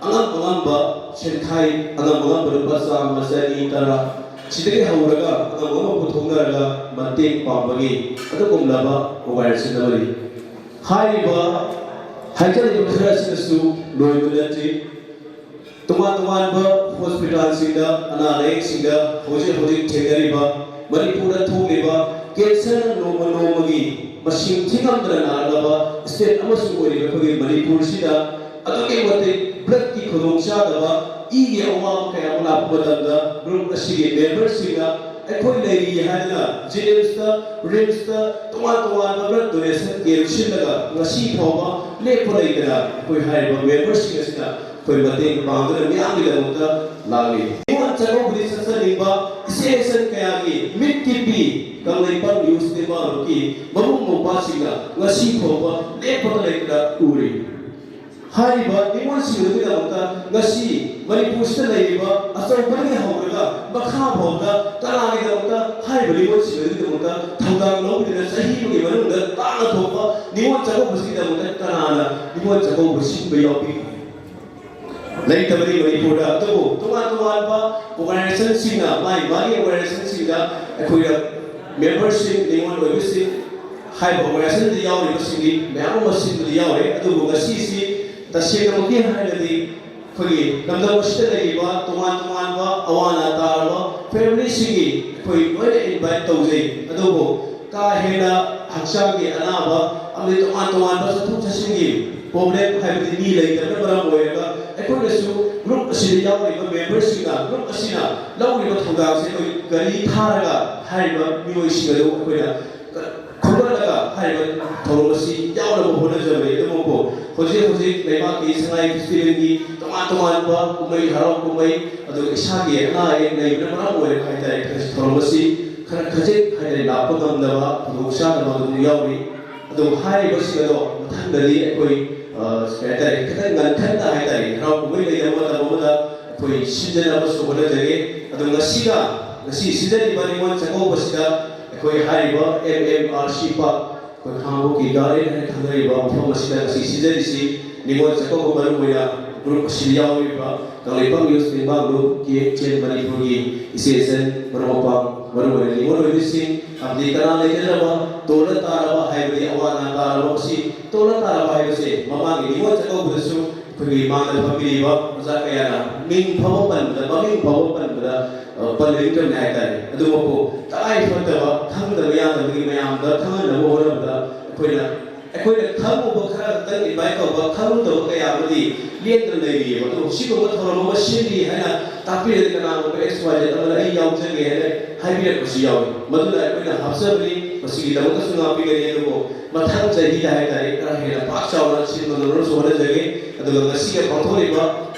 ꯑꯉꯝ ꯑꯉꯝꯕ ꯁꯦꯟꯈꯥꯏ ꯑꯉꯝ ꯑꯉꯝꯕ ꯂꯨꯄꯥ ꯆꯥꯝꯃ, ꯆꯅꯤ, ꯇꯔꯥ ꯁꯤꯗꯒꯤ ꯍꯧꯔꯒ ꯑꯉꯝ ꯑꯉꯝꯕ ꯄꯨꯊꯣꯛꯅꯔꯒ ꯃꯇꯦꯡ ꯄꯥꯡꯕꯒꯤ ꯑꯗꯨꯒꯨꯝꯂꯕ ꯑꯣꯔꯒꯅꯥꯏꯖꯦꯁꯟ ꯑꯃꯅꯤ꯫ ꯍꯥꯏꯔꯤꯕ ꯍꯥꯏꯖꯔꯤꯕ ꯈꯔ ꯑꯁꯤꯅꯁꯨ ꯂꯣꯏꯕ ꯅꯠꯇ꯭ꯔꯤ꯫ ꯇꯣꯉꯥꯟ ꯇꯣꯉꯥꯟꯕ ꯍꯣꯁꯄꯤꯇꯥꯜꯁꯤꯡꯗ, ꯑꯅꯥ ꯂꯥꯌꯦꯡꯁꯤꯡꯗ ꯍꯧꯖꯤꯛ ꯍꯧꯖꯤꯛ ꯊꯦꯡꯅꯔꯤꯕ, ꯃꯅꯤꯄꯨꯔꯗ ꯊꯣꯛꯂꯤꯕ ꯀꯦꯟꯁꯔꯅ ꯅꯣꯡꯃ ꯅꯣꯡꯃꯒꯤ ꯃꯁꯤꯡ ꯊꯤꯉꯝꯗꯅ ꯅꯥꯔꯛꯂꯕ ꯁ꯭ꯇꯦꯠ ꯑꯃꯁꯨ ꯑꯣꯏꯔꯤꯕ ꯑꯩꯈꯣꯏꯒꯤ ꯃꯅꯤꯄꯨꯔꯁꯤꯗ ꯑꯗꯨꯛꯀꯤ ꯃꯇꯤꯛ ꯕ꯭ꯂꯗꯀꯤ ꯈꯨꯗꯣꯡꯆꯥꯗꯕ, ꯏꯒꯤ ꯑꯋꯥꯕ ꯀꯌꯥ ꯑꯃ ꯂꯥꯛꯄ ꯃꯇꯝꯗ ꯒ꯭ꯔꯨꯞ ꯑꯁꯤꯒꯤ ꯃꯦꯝꯕꯔꯁꯤꯡꯅ ꯑꯩꯈꯣꯏ ꯂꯩꯔꯤ ꯍꯥꯏꯗꯨꯅ ꯖꯦꯅꯤꯝꯁꯇ, ꯔꯤꯝꯁꯇ ꯇꯣꯉꯥꯟ ꯇꯣꯉꯥꯟꯕ ꯕ꯭ꯂꯗ ꯗꯣꯅꯦꯁꯟ ꯀꯦꯝꯞ ꯁꯤꯜꯂꯒ ꯉꯁꯤ ꯐꯥꯎꯕ ꯂꯦꯞꯄ ꯂꯩꯇꯅ ꯑꯩꯈꯣꯏ ꯍꯥꯏꯔꯤꯕ ꯃꯦꯝꯕꯔꯁꯤꯡ ꯑꯁꯤꯅ ꯑꯩꯈꯣꯏ ꯃꯇꯦꯡ ꯄꯥꯡꯗꯨꯅ ꯃꯤꯌꯥꯝꯒꯤꯗꯃꯛꯇ ꯂꯥꯛꯂꯤ꯫ ꯅꯤꯉꯣꯜ ꯆꯥꯛꯀꯧꯕꯗꯤ ꯆꯠꯆꯅꯤꯡꯕ ꯏꯆꯦ ꯏꯆꯟ ꯀꯌꯥꯒꯤ ꯃꯤꯠꯀꯤ ꯄꯤ ꯀꯪꯂꯩꯄꯥꯛ ꯅ꯭ꯌꯨꯁ ꯇꯦꯡꯕꯥꯡꯂꯨꯞꯀꯤ ꯃꯕꯨꯡ ꯃꯧꯄ꯭ꯋꯥꯁꯤꯡꯅ ꯉꯁꯤ ꯐꯥꯎꯕ ꯂꯦꯞꯄꯒ ꯂꯩꯇꯅ ꯎꯔꯤ꯫ ꯍꯥꯏꯔꯤꯕ ꯅꯤꯉꯣꯜꯁꯤꯡ ꯑꯗꯨꯒꯤꯗꯃꯛꯇ ꯉꯁꯤ ꯃꯅꯤꯄꯨꯔꯁꯤꯗ ꯂꯩꯔꯤꯕ ꯑꯆꯧꯕꯗꯒꯤ ꯍꯧꯔꯒ ꯃꯈꯥ ꯐꯥꯎꯕꯗ ꯀꯅꯥꯒꯤꯗꯃꯛꯇ ꯍꯥꯏꯔꯤꯕ ꯅꯤꯉꯣꯜꯁꯤꯡ ꯑꯗꯨꯒꯤꯗꯃꯛꯇ ꯊꯧꯗꯥꯡ ꯂꯧꯕꯤꯗꯅ ꯆꯍꯤ ꯑꯃꯒꯤ ꯃꯅꯨꯡꯗ ꯇꯥꯡꯅ ꯊꯣꯛꯄ ꯅꯤꯉꯣꯜ ꯆꯥꯛꯀꯧꯕꯁꯤꯒꯤꯗꯃꯛꯇ ꯀꯅꯥꯅ ꯅꯤꯉꯣꯜ ꯆꯥꯛꯀꯧꯕ ꯁꯤꯟꯕ ꯌꯥꯎꯕꯤꯒꯦ? ꯂꯩꯇꯕꯅꯤ ꯃꯅꯤꯄꯨꯔꯗ꯫ ꯑꯗꯨꯕꯨ ꯇꯣꯉꯥꯟ ꯇꯣꯉꯥꯟꯕ ꯑꯣꯔꯒꯅꯥꯏꯖꯦꯁꯟꯁꯤꯡꯅ, ꯃꯥꯒꯤ ꯃꯥꯒꯤ ꯑꯣꯔꯒꯅꯥꯏꯖꯦꯁꯟꯁꯤꯡꯗ ꯑꯩꯈꯣꯏꯗ ꯃꯦꯝꯕꯔꯁꯤꯡ, ꯅꯤꯉꯣꯜ ꯑꯣꯏꯕꯁꯤꯡ, ꯍꯥꯏꯔꯤꯕ ꯑꯣꯔꯒꯅꯥꯏꯖꯦꯁꯟꯗ ꯌꯥꯎꯔꯤꯕꯁꯤꯡꯗꯤ ꯃꯌꯥꯝ ꯑꯃ ꯁꯤꯟꯕꯗꯤ ꯌꯥꯎꯔꯦ꯫ ꯑꯗꯨꯕꯨ ꯉꯁꯤꯁꯤ ꯇꯁꯦꯡꯅꯃꯛꯀꯤ ꯍꯥꯏꯔꯒꯗꯤ ꯑꯩꯈꯣꯏꯒꯤ ꯂꯝꯗꯝ ꯑꯁꯤꯗ ꯂꯩꯔꯤꯕ ꯇꯣꯉꯥꯟ ꯇꯣꯉꯥꯟꯕ ꯑꯋꯥ ꯑꯅꯥ ꯇꯥꯔꯕ ꯐꯦꯃꯤꯂꯤꯁꯤꯡꯒꯤ ꯑꯩꯈꯣꯏ ꯂꯣꯏꯅ ꯏꯟꯚꯥꯏꯠ ꯇꯧꯖꯩ꯫ ꯑꯗꯨꯕꯨ ꯀꯥ ꯍꯦꯟꯅ ꯍꯛꯆꯥꯡꯒꯤ ꯑꯅꯥꯕ ꯑꯃꯗꯤ ꯇꯣꯉꯥꯟ ꯇꯣꯉꯥꯟꯕ ꯆꯠꯊꯣꯛ ꯆꯠꯁꯤꯟꯒꯤ ꯄ꯭ꯔꯣꯕ꯭ꯂꯦꯝ, ꯍꯥꯏꯕꯗꯤ ꯃꯤ ꯂꯩꯇꯕꯅ ꯃꯔꯝ ꯑꯣꯏꯔꯒ ꯑꯩꯈꯣꯏꯅꯁꯨ ꯒ꯭ꯔꯨꯞ ꯑꯁꯤꯗ ꯌꯥꯎꯔꯤꯕ ꯃꯦꯝꯕꯔꯁꯤꯡꯅ, ꯒ꯭ꯔꯨꯞ ꯑꯁꯤꯅ ꯂꯧꯔꯤꯕ ꯊꯧꯗꯥꯡꯁꯦ ꯑꯩꯈꯣꯏ ꯒꯥꯔꯤ ꯊꯥꯔꯒ ꯍꯥꯏꯔꯤꯕ ꯃꯤꯑꯣꯏꯁꯤꯡ ꯑꯗꯨ ꯑꯩꯈꯣꯏꯅ ꯈꯣꯝꯒꯠꯂꯒ ꯍꯥꯏꯔꯤꯕ ꯊꯧꯔꯝ ꯑꯁꯤ ꯌꯥꯎꯅꯕ ꯍꯣꯠꯅꯖꯕꯅꯤ꯫ ꯑꯗꯨꯕꯨ ꯍꯧꯖꯤꯛ ꯍꯧꯖꯤꯛ ꯂꯩꯕꯥꯛꯀꯤ ꯁꯉꯥꯏ ꯐꯦꯁꯇꯤꯚꯦꯜꯒꯤ ꯇꯣꯉꯥꯟ ꯇꯣꯉꯥꯟꯕ ꯀꯨꯝꯍꯩ ꯍꯔꯥꯎ ꯀꯨꯝꯍꯩ, ꯑꯗꯨꯒ ꯏꯁꯥꯒꯤ ꯑꯅꯥ ꯑꯌꯦꯛ ꯂꯩꯕꯅ ꯃꯔꯝ ꯑꯣꯏꯔꯒ ꯍꯥꯏꯇꯥꯔꯦ, ꯊꯧꯔꯝ ꯑꯁꯤ ꯈꯔ ꯈꯖꯤꯛ ꯍꯥꯏꯇꯥꯔꯦ ꯂꯥꯛꯄ ꯉꯝꯗꯕ ꯈꯨꯗꯣꯡꯆꯥꯗꯕ ꯑꯗꯨꯝ ꯌꯥꯎꯔꯤ꯫ ꯑꯗꯨ ꯍꯥꯏꯔꯤꯕꯁꯤꯡ ꯑꯗꯣ ꯃꯊꯪꯗꯗꯤ ꯑꯩꯈꯣꯏ, ꯑ, ꯀꯩ ꯍꯥꯏꯇꯥꯔꯦ, ꯈꯤꯇꯪ ꯉꯟꯈꯠꯅ ꯍꯥꯏꯇꯥꯔꯦ, ꯍꯔꯥꯎ ꯀꯨꯝꯍꯩ ꯂꯩꯅꯕ ꯃꯇꯝ ꯑꯃꯗ ꯑꯩꯈꯣꯏ ꯁꯤꯟꯖꯅꯕꯁꯨ ꯍꯣꯠꯅꯖꯒꯦ꯫ ꯑꯗꯨ ꯉꯁꯤꯒ, ꯉꯁꯤ ꯁꯤꯟꯖꯔꯤꯕ ꯅꯤꯉꯣꯜ ꯆꯥꯛꯀꯧꯕꯁꯤꯗ ꯑꯩꯈꯣꯏ ꯍꯥꯏꯔꯤꯕ M M R C park, ꯑꯩꯈꯣꯏ ꯈꯥꯉꯕꯣꯛꯀꯤ ꯒꯥꯔꯗꯦꯟ ꯍꯥꯏꯅ ꯈꯪꯅꯔꯤꯕ ꯃꯐꯝ ꯑꯁꯤꯗ ꯉꯁꯤ ꯁꯤꯟꯖꯔꯤꯁꯤ ꯅꯤꯉꯣꯜ ꯆꯥꯛꯀꯧꯕ ꯃꯔꯨꯑꯣꯏꯅ ꯒ꯭ꯔꯨꯞ ꯑꯁꯤꯗ ꯌꯥꯎꯔꯤꯕ Kangleipak news ꯇꯦꯡꯕꯥꯡꯂꯨꯞ, K M C and ꯃꯅꯤꯄꯨꯔꯒꯤ ꯏꯆꯦ ꯏꯆꯟ ꯃꯔꯨꯞ ꯃꯄꯥꯡ, ꯃꯔꯨꯑꯣꯏꯅ ꯅꯤꯉꯣꯜ ꯑꯣꯏꯕꯤꯁꯤꯡ, ꯑꯃꯗꯤ ꯀꯅꯥ ꯂꯩꯖꯗ꯭ꯔꯕ, ꯇꯣꯜꯂ ꯇꯥꯔꯕ ꯍꯥꯏꯕꯗꯤ ꯑꯋꯥ ꯑꯅꯥ ꯇꯥꯔꯕ, ꯃꯁꯤ ꯇꯣꯜꯂ ꯇꯥꯔꯕ ꯍꯥꯏꯕꯁꯦ ꯃꯃꯥꯡꯒꯤ ꯅꯤꯉꯣꯜ ꯆꯥꯛꯀꯧꯕꯗꯁꯨ ꯑꯩꯈꯣꯏꯒꯤ ꯃꯥꯡꯗ ꯐꯝꯕꯤꯔꯤꯕ ꯑꯣꯖꯥ ꯀꯌꯥꯅ ꯃꯤꯡ ꯐꯥꯎꯕ ꯄꯟꯕꯗ, ꯃꯃꯤꯡ ꯐꯥꯎꯕ ꯄꯟꯕꯗ, ꯑ, ꯄꯟꯅꯤꯡꯗꯕꯅꯤ ꯍꯥꯏꯇꯥꯔꯦ꯫ ꯑꯗꯨꯃꯛꯄꯨ ꯇꯉꯥꯏ ꯐꯗꯕ, ꯈꯪꯗꯕ ꯌꯥꯗꯕꯒꯤ ꯃꯌꯥꯝꯗ ꯈꯪꯍꯟꯅꯕ ꯍꯣꯠꯅꯕꯗ ꯑꯩꯈꯣꯏꯅ, ꯑꯩꯈꯣꯏꯅ ꯈꯪꯉꯨꯕ ꯈꯔ ꯈꯛꯇꯪ invite ꯇꯧꯕ, ꯈꯪꯉꯨꯗꯕ ꯀꯌꯥ ꯑꯃꯗꯤ ꯂꯦꯞꯇꯅ ꯂꯩꯔꯤꯑꯕ꯫ ꯑꯗꯨꯕꯨ ꯁꯤꯒꯨꯝꯕ ꯊꯧꯔꯝ ꯑꯃ ꯁꯤꯜꯂꯤ ꯍꯥꯏꯅ ꯇꯥꯛꯄꯤꯔꯗꯤ ꯀꯅꯥꯒꯨꯝꯕ X Y Z ꯑꯃꯅ "ꯑꯩ ꯌꯥꯎꯖꯒꯦ" ꯍꯥꯏꯅ ꯍꯥꯏꯕꯤꯔꯛꯄꯁꯨ ꯌꯥꯎꯏ꯫ ꯃꯗꯨꯅ ꯑꯩꯈꯣꯏꯅ ꯍꯥꯞꯆꯕꯅꯤ, ꯃꯁꯤꯒꯤꯗꯃꯛꯇꯁꯨ ꯉꯥꯛꯄꯤꯒꯅꯤ꯫ ꯑꯗꯨꯕꯨ ꯃꯊꯪ ꯆꯍꯤꯗ ꯍꯥꯏꯇꯥꯔꯦ, ꯈꯔ ꯍꯦꯟꯅ ꯄꯥꯛ ꯆꯥꯎꯅ ꯁꯤꯟꯕ ꯉꯝꯅꯕꯁꯨ ꯍꯣꯠꯅꯖꯒꯦ꯫ ꯑꯗꯨꯒ ꯉꯁꯤꯒ ꯄꯥꯡꯊꯣꯛꯂꯤꯕ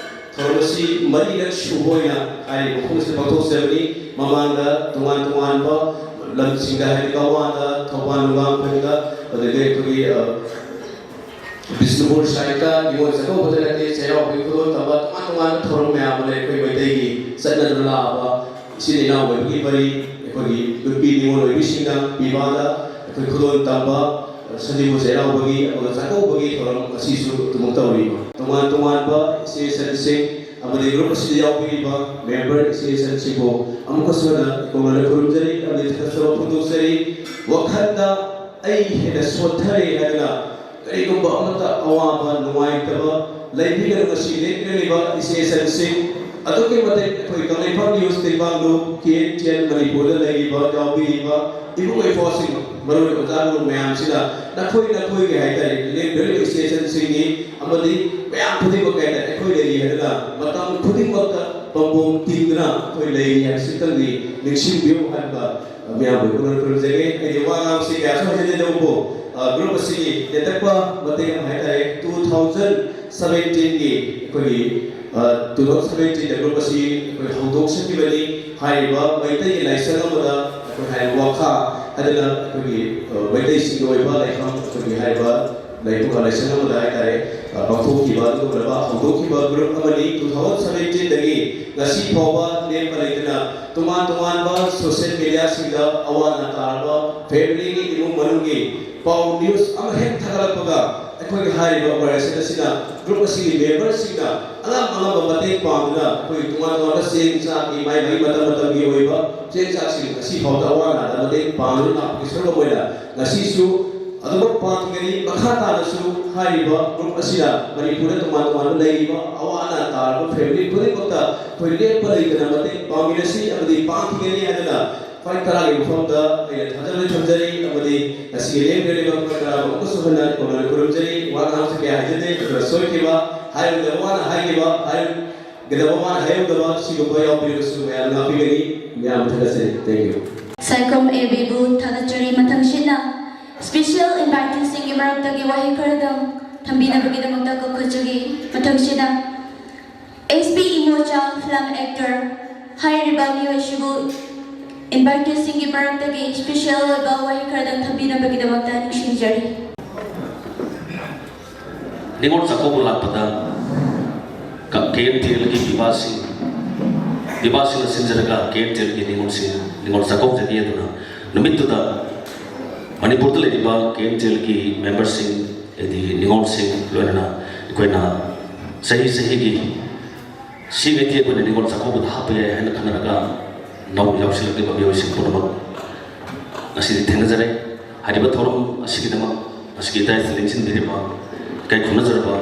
ꯊꯧꯔꯝ ꯑꯁꯤ ꯃꯔꯤꯔꯛ ꯁꯨꯕ ꯑꯣꯏꯅ ꯍꯥꯏꯔꯤꯕ ꯃꯐꯝ ꯑꯁꯤꯗ ꯄꯥꯡꯊꯣꯛꯆꯕꯅꯤ꯫ ꯃꯃꯥꯡꯗ ꯇꯣꯉꯥꯟ ꯇꯣꯉꯥꯟꯕ ꯂꯝꯁꯤꯡꯗ, ꯍꯥꯏꯗꯤ ꯀꯛꯋꯥꯗ, ꯊꯧꯕꯥꯜ, ꯂꯨꯋꯥꯡꯊꯦꯡꯗ, ꯑꯗꯨꯗꯒꯤ ꯑꯩꯈꯣꯏꯒꯤ, ꯑ, ꯕꯤꯁꯅꯨꯄꯨꯔ ꯁꯥꯏꯠꯇ ꯅꯤꯉꯣꯜ ꯆꯥꯛꯀꯧꯕꯗ ꯅꯠꯇꯦ, ꯆꯩꯔꯥꯎꯕꯒꯤ ꯈꯨꯗꯣꯜ ꯇꯝꯕ, ꯇꯣꯉꯥꯟ ꯇꯣꯉꯥꯟꯕ ꯊꯧꯔꯝ ꯃꯌꯥꯝ ꯑꯃ ꯂꯩ꯫ ꯑꯩꯈꯣꯏ ꯃꯩꯇꯩꯒꯤ ꯆꯠꯅꯗꯨꯅ ꯂꯥꯛꯑꯕ ꯏꯆꯤꯜ ꯏꯅꯥꯎ ꯑꯣꯏꯕꯒꯤ ꯃꯔꯤ, ꯑꯩꯈꯣꯏꯒꯤ ꯅꯨꯄꯤ ꯅꯤꯉꯣꯜ ꯑꯣꯏꯕꯤꯁꯤꯡꯅ ꯄꯤꯕꯥꯗ ꯑꯩꯈꯣꯏ ꯈꯨꯗꯣꯜ ꯇꯝꯕ, ꯁꯖꯤꯕꯨ ꯆꯩꯔꯥꯎꯕꯒꯤ, ꯑꯗꯨꯒ ꯆꯥꯛꯀꯧꯕꯒꯤ ꯊꯧꯔꯝ ꯑꯁꯤꯁꯨ ꯑꯗꯨꯃꯛ ꯇꯧꯔꯤꯕ꯫ ꯇꯣꯉꯥꯟ ꯇꯣꯉꯥꯟꯕ association ꯁꯤꯡ ꯑꯃꯗꯤ group ꯑꯁꯤꯗ ꯌꯥꯎꯕꯤꯔꯤꯕ member association ꯁꯤꯡꯕꯨ ꯑꯃꯨꯛꯀꯁꯨ ꯍꯟꯅ ꯏꯀꯣꯛꯅꯅ ꯈꯨꯔꯨꯝꯖꯔꯤ ꯑꯃꯗꯤ ꯊꯥꯒꯠꯆꯕ ꯐꯣꯡꯗꯣꯛꯆꯔꯤ꯫ ꯋꯥꯈꯜꯗ ꯑꯩ ꯍꯦꯟꯅ ꯁꯣꯠꯊꯔꯦ ꯍꯥꯏꯗꯨꯅ ꯀꯔꯤꯒꯨꯝꯕ ꯑꯃꯠꯇ ꯑꯋꯥꯕ ꯅꯨꯡꯉꯥꯏꯇꯕ ꯂꯩꯕꯤꯒꯅꯨ꯫ ꯉꯁꯤ ꯂꯦꯡꯕꯤꯔꯤꯕ association ꯁꯤꯡ ꯑꯗꯨꯛꯀꯤ ꯃꯇꯤꯛ ꯑꯩꯈꯣꯏ ꯀꯪꯂꯩꯐꯝ news ꯇꯦꯡꯕꯥꯡꯂꯨ, K N T N ꯃꯅꯤꯄꯨꯔꯗ ꯂꯩꯔꯤꯕ, ꯌꯥꯎꯕꯤꯔꯤꯕ ꯏꯕꯨꯡ ꯏꯄ꯭ꯋꯥꯁꯤꯡ, ꯃꯔꯨꯑꯣꯏꯅ ꯑꯣꯖꯥ ꯒꯨꯔꯨ ꯃꯌꯥꯝꯁꯤꯅ ꯅꯈꯣꯏ ꯅꯈꯣꯏꯒꯤ ꯍꯥꯏꯇꯥꯔꯦ, ꯂꯦꯡꯕꯤꯔꯤꯕ association ꯁꯤꯡꯒꯤ ꯑꯃꯗꯤ ꯃꯌꯥꯝ ꯈꯨꯗꯤꯡꯃꯛ ꯍꯥꯏꯇꯥꯔꯦ, ꯑꯩꯈꯣꯏ ꯂꯩꯔꯤ ꯍꯥꯏꯗꯨꯅ ꯃꯇꯝ ꯈꯨꯗꯤꯡꯃꯛꯇ ꯄꯥꯝꯕꯣꯝ ꯇꯤꯡꯗꯨꯅ ꯑꯩꯈꯣꯏ ꯂꯩꯔꯤ ꯍꯥꯏꯕꯁꯤꯇꯪꯗꯤ ꯅꯤꯡꯁꯤꯡꯕꯤꯌꯨ ꯍꯥꯏꯕ ꯃꯌꯥꯝꯕꯨ ꯏꯀꯣꯛꯅꯅ ꯈꯨꯔꯨꯝꯖꯒꯦ꯫ ꯑꯩꯗꯤ ꯋꯥ ꯉꯥꯡꯕꯁꯤ ꯀꯌꯥꯁꯨ ꯍꯥꯏꯖꯗꯦ, ꯑꯗꯨꯕꯨ, ꯑ, group ꯑꯁꯤꯒꯤ ꯇꯦꯟꯇꯛꯄ ꯃꯇꯦꯛ ꯑꯃ ꯍꯥꯏꯇꯥꯔꯦ, two thousand seventeen ꯒꯤ ꯑꯩꯈꯣꯏꯒꯤ, ꯑ, two thousand seventeen ꯗ group ꯑꯁꯤ ꯑꯩꯈꯣꯏ ꯍꯧꯗꯣꯛꯆꯈꯤꯕꯅꯤ꯫ ꯍꯥꯏꯔꯤꯕ ꯃꯩꯇꯩꯒꯤ ꯂꯥꯏꯁꯪ ꯑꯃꯗ ꯑꯩꯈꯣꯏ ꯍꯥꯏꯔꯤꯕ ꯋꯥꯈꯥ ꯍꯥꯏꯗꯅ ꯑꯩꯈꯣꯏꯒꯤ, ꯑ, ꯃꯩꯇꯩꯁꯤꯡꯒꯤ ꯑꯣꯏꯕ ꯂꯥꯏꯐꯝ, ꯑꯩꯈꯣꯏꯒꯤ ꯍꯥꯏꯔꯤꯕ ꯂꯥꯏꯕꯨꯡ ꯂꯥꯏꯁꯪ ꯑꯃꯗ ꯍꯥꯏꯇꯥꯔꯦ, ꯑ, ꯄꯥꯡꯊꯣꯛꯈꯤꯕ ꯑꯗꯨꯒꯨꯝꯂꯕ ꯍꯧꯗꯣꯛꯈꯤꯕ group ꯑꯃꯅꯤ꯫ Two thousand seventeen ꯗꯒꯤ ꯉꯁꯤ ꯐꯥꯎꯕ ꯂꯦꯞꯄ ꯂꯩꯇꯅ ꯇꯣꯉꯥꯟ ꯇꯣꯉꯥꯟꯕ social media ꯁꯤꯡꯗ ꯑꯋꯥ ꯑꯅꯥ ꯇꯥꯔꯕ family ꯒꯤ, ꯏꯃꯨꯡ ꯃꯅꯨꯡꯒꯤ ꯄꯥꯎ news ꯑꯃ ꯍꯦꯛ ꯊꯥꯒꯠꯂꯛꯄꯒ ꯑꯩꯈꯣꯏꯒꯤ ꯍꯥꯏꯔꯤꯕ organization ꯑꯁꯤꯅ group ꯑꯁꯤꯒꯤ member ꯁꯤꯡꯅ ꯑꯉꯝ ꯑꯉꯝꯕ ꯃꯇꯦꯡ ꯄꯥꯡꯗꯨꯅ ꯑꯩꯈꯣꯏꯒꯤ ꯇꯣꯉꯥꯟ ꯇꯣꯉꯥꯟꯕ ꯆꯦꯡ ꯆꯥꯛꯀꯤ ꯃꯥꯏ ꯃꯥꯏ ꯃꯇꯝ ꯃꯇꯝꯒꯤ ꯑꯣꯏꯕ ꯆꯦꯡ ꯆꯥꯛꯁꯤꯡ ꯉꯁꯤ ꯐꯥꯎꯗ ꯑꯋꯥ ꯑꯅꯥꯗ ꯃꯇꯦꯡ ꯄꯥꯡꯗꯨꯅ ꯂꯥꯛꯄꯒꯤ ꯁꯔꯨꯛ ꯑꯃ ꯑꯣꯏꯅ ꯉꯁꯤꯁꯨ ꯑꯗꯨꯃꯛ ꯄꯥꯡꯒꯅꯤ꯫ ꯃꯈꯥ ꯇꯥꯅꯁꯨ ꯍꯥꯏꯔꯤꯕ ꯒ꯭ꯔꯨꯞ ꯑꯁꯤꯅ ꯃꯅꯤꯄꯨꯔꯗ ꯇꯣꯉꯥꯟ ꯇꯣꯉꯥꯟꯕ ꯂꯩꯔꯤꯕ ꯑꯋꯥ ꯑꯅꯥ ꯇꯥꯔꯕ ꯐꯦꯃꯤꯂꯤ ꯈꯨꯗꯤꯡꯃꯛꯇ ꯑꯩꯈꯣꯏ ꯂꯦꯞꯄ ꯂꯩꯇꯅ ꯃꯇꯦꯡ ꯄꯥꯡꯃꯤꯟꯅꯁꯤ ꯑꯃꯗꯤ ꯄꯥꯡꯈꯤꯒꯅꯤ ꯍꯥꯏꯗꯨꯅ ꯈ꯭ꯋꯥꯏ ꯇꯔꯥꯒꯤ ꯃꯐꯝꯗ ꯑꯩꯅ ꯊꯥꯖꯕ ꯊꯝꯖꯔꯤ꯫ ꯑꯃꯗꯤ ꯉꯁꯤꯒꯤ ꯂꯦꯡꯕꯤꯔꯤꯕ ꯈ꯭ꯋꯥꯏ ꯇꯔꯥꯕꯨ ꯑꯃꯨꯛꯀꯁꯨ ꯍꯟꯅ ꯀꯣꯟꯅ ꯈꯨꯔꯨꯝꯖꯔꯤ꯫ ꯋꯥ ꯉꯥꯡꯕꯁꯨ ꯀꯌꯥ ꯍꯥꯏꯖꯗꯦ, ꯑꯗꯨꯅ ꯁꯣꯏꯈꯤꯕ, ꯍꯥꯏꯔꯨꯗꯕ ꯋꯥꯅ ꯍꯥꯏꯈꯤꯕ, ꯍꯥꯏꯔꯨꯗꯕ ꯋꯥꯅ ꯍꯥꯏꯔꯨꯗꯕ ꯁꯤꯒꯨꯝꯕ ꯌꯥꯎꯕꯤꯔꯒꯁꯨ ꯃꯌꯥꯝ ꯉꯥꯛꯄꯤꯒꯅꯤ꯫ ꯃꯌꯥꯝ ꯊꯥꯒꯠꯆꯔꯤ꯫ Thank you꯫ ꯁꯥꯏꯈꯣꯝ ꯑꯦ ꯕꯤꯕꯨ ꯊꯥꯒꯠꯆꯔꯤ꯫ ꯃꯊꯪꯁꯤꯠꯅ special inviteeꯁꯤꯡꯒꯤ ꯃꯔꯛꯇꯒꯤ ꯋꯥꯍꯩ ꯈꯔꯗꯪ ꯊꯝꯕꯤꯅꯕꯒꯤꯗꯃꯛꯇ ꯀꯧꯈꯠꯆꯔꯤ꯫ ꯃꯊꯪꯁꯤꯠꯅ ꯑꯦꯁ ꯄꯤ ꯏꯃꯣꯆꯥ, film actor꯫ ꯍꯥꯏꯔꯤꯕ ꯃꯤꯑꯣꯏꯁꯤꯕꯨ inviteeꯁꯤꯡꯒꯤ ꯃꯔꯛꯇꯒꯤ special ꯑꯣꯏꯕ ꯋꯥꯍꯩ ꯈꯔꯗꯪ ꯊꯝꯕꯤꯅꯕꯒꯤꯗꯃꯛꯇ ꯅꯤꯡꯁꯤꯡꯖꯔꯤ꯫ ꯅꯤꯉꯣꯜ ꯆꯥꯛꯀꯧꯕ ꯂꯥꯛꯄꯗ ꯀꯦ ꯑꯦꯟ ꯇꯤ ꯑꯦꯜꯒꯤ ꯄꯤꯕꯥꯁꯤꯡ ꯄꯤꯕꯥꯁꯤꯡꯅ ꯁꯤꯟꯖꯔꯒ ꯀꯦ ꯑꯦꯟ ꯇꯤ ꯑꯦꯜꯒꯤ ꯅꯤꯉꯣꯜꯁꯤꯡ ꯅꯤꯉꯣꯜ ꯆꯥꯛꯀꯧꯖꯒꯦ꯫ ꯑꯗꯨꯅ ꯅꯨꯃꯤꯠꯇꯨꯗ ꯃꯅꯤꯄꯨꯔꯗ ꯂꯩꯔꯤꯕ ꯀꯦ ꯑꯦꯟ ꯇꯤ ꯑꯦꯜꯒꯤ memberꯁꯤꯡ, ꯍꯥꯏꯗꯤ ꯅꯤꯉꯣꯜꯁꯤꯡ, ꯂꯣꯏꯅꯅ ꯑꯩꯈꯣꯏꯅ ꯆꯍꯤ ꯆꯍꯤꯒꯤ ꯁꯤꯈꯩꯗꯤ ꯑꯩꯈꯣꯏꯅ ꯅꯤꯉꯣꯜ ꯆꯥꯛꯀꯧꯕꯗ ꯍꯥꯞꯄ ꯌꯥꯏ ꯍꯥꯏꯅ ꯈꯟꯅꯔꯒ ꯅꯧꯅ ꯌꯥꯎꯁꯤꯜꯂꯛꯂꯤꯕ ꯃꯤꯑꯣꯏꯁꯤꯡ ꯄꯨꯝꯅꯃꯛ ꯉꯁꯤꯗꯤ ꯊꯦꯡꯅꯖꯔꯦ꯫ ꯍꯥꯏꯔꯤꯕ ꯊꯧꯔꯝ ꯑꯁꯤꯒꯤꯗꯃꯛ ꯉꯁꯤꯒꯤ ꯗꯥꯏꯁꯇ ꯂꯦꯡꯁꯤꯟꯕꯤꯔꯤꯕ ꯏꯀꯥꯏ ꯈꯨꯝꯅꯖꯔꯕ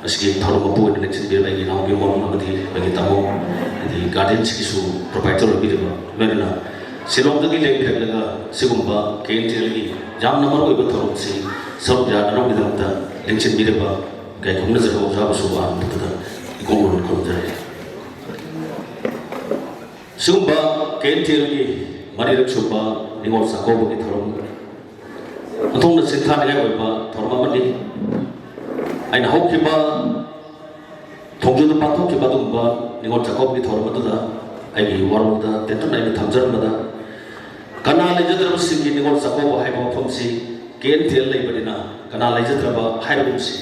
ꯉꯁꯤꯒꯤ ꯊꯧꯔꯝ ꯃꯄꯨ ꯑꯣꯏꯅ ꯂꯦꯡꯁꯤꯟꯕꯤꯔꯤꯕ ꯑꯩꯒꯤ ꯏꯅꯥꯎꯒꯤ ꯃꯣꯝ ꯑꯃꯗꯤ ꯑꯩꯒꯤ ꯇꯥꯃꯣ, ꯍꯥꯏꯗꯤ ꯒꯥꯔꯗꯦꯟꯁꯤꯒꯤꯁꯨ proprietor ꯑꯣꯏꯕꯤꯔꯤꯕ, ꯂꯣꯏꯅꯅ ꯁꯤꯂꯣꯡꯗꯒꯤ ꯂꯦꯡꯕꯤꯔꯛꯂꯒ ꯁꯤꯒꯨꯝꯕ ꯀꯦ ꯑꯦꯟ ꯇꯤ ꯑꯦꯜꯒꯤ ꯌꯥꯝꯅ ꯃꯔꯨꯑꯣꯏꯕ ꯊꯧꯔꯝꯁꯤ ꯁꯔꯨꯛ ꯌꯥꯅꯅꯕꯒꯤꯗꯃꯛꯇ ꯂꯦꯡꯁꯤꯟꯕꯤꯔꯤꯕ ꯏꯀꯥꯏ ꯈꯨꯝꯅꯖꯔꯕ ꯑꯣꯖꯥꯕꯨꯁꯨ ꯑꯍꯥꯟꯕꯗ ꯏꯀꯣꯛ ꯃꯔꯣꯟ ꯈꯨꯔꯨꯝꯖꯔꯤ꯫ ꯁꯤꯒꯨꯝꯕ ꯀꯦ ꯑꯦꯟ ꯇꯤ ꯑꯦꯜꯒꯤ ꯃꯔꯤꯔꯛ ꯁꯨꯕ ꯅꯤꯉꯣꯜ ꯆꯥꯛꯀꯧꯕꯒꯤ ꯊꯧꯔꯝ ꯑꯣꯟꯊꯣꯛꯅ ꯁꯤꯡꯊꯥꯅꯤꯡꯉꯥꯏ ꯑꯣꯏꯕ ꯊꯧꯔꯝ ꯑꯃꯅꯤ꯫ ꯑꯩꯅ ꯍꯧꯈꯤꯕ ꯊꯣꯡꯖꯨꯗ ꯄꯥꯡꯊꯣꯛꯈꯤꯕ ꯑꯗꯨꯒꯨꯝꯕ ꯅꯤꯉꯣꯜ ꯆꯥꯛꯀꯧꯕꯒꯤ ꯊꯧꯔꯝ ꯑꯗꯨꯗ ꯑꯩꯒꯤ ꯋꯥꯔꯣꯜꯗ ꯇꯦꯟꯇꯛꯅ ꯑꯩꯅ ꯊꯝꯖꯔꯝꯕꯗ, ꯀꯅꯥ ꯂꯩꯖꯗ꯭ꯔꯕꯁꯤꯡꯒꯤ ꯅꯤꯉꯣꯜ ꯆꯥꯛꯀꯧꯕ ꯍꯥꯏꯕ ꯋꯥꯐꯝꯁꯤ ꯀꯦ ꯑꯦꯟ ꯇꯤ ꯑꯦꯜ ꯂꯩꯕꯅꯤꯅ ꯀꯅꯥ ꯂꯩꯖꯗ꯭ꯔꯕ ꯍꯥꯏꯕꯒꯨꯝꯁꯤ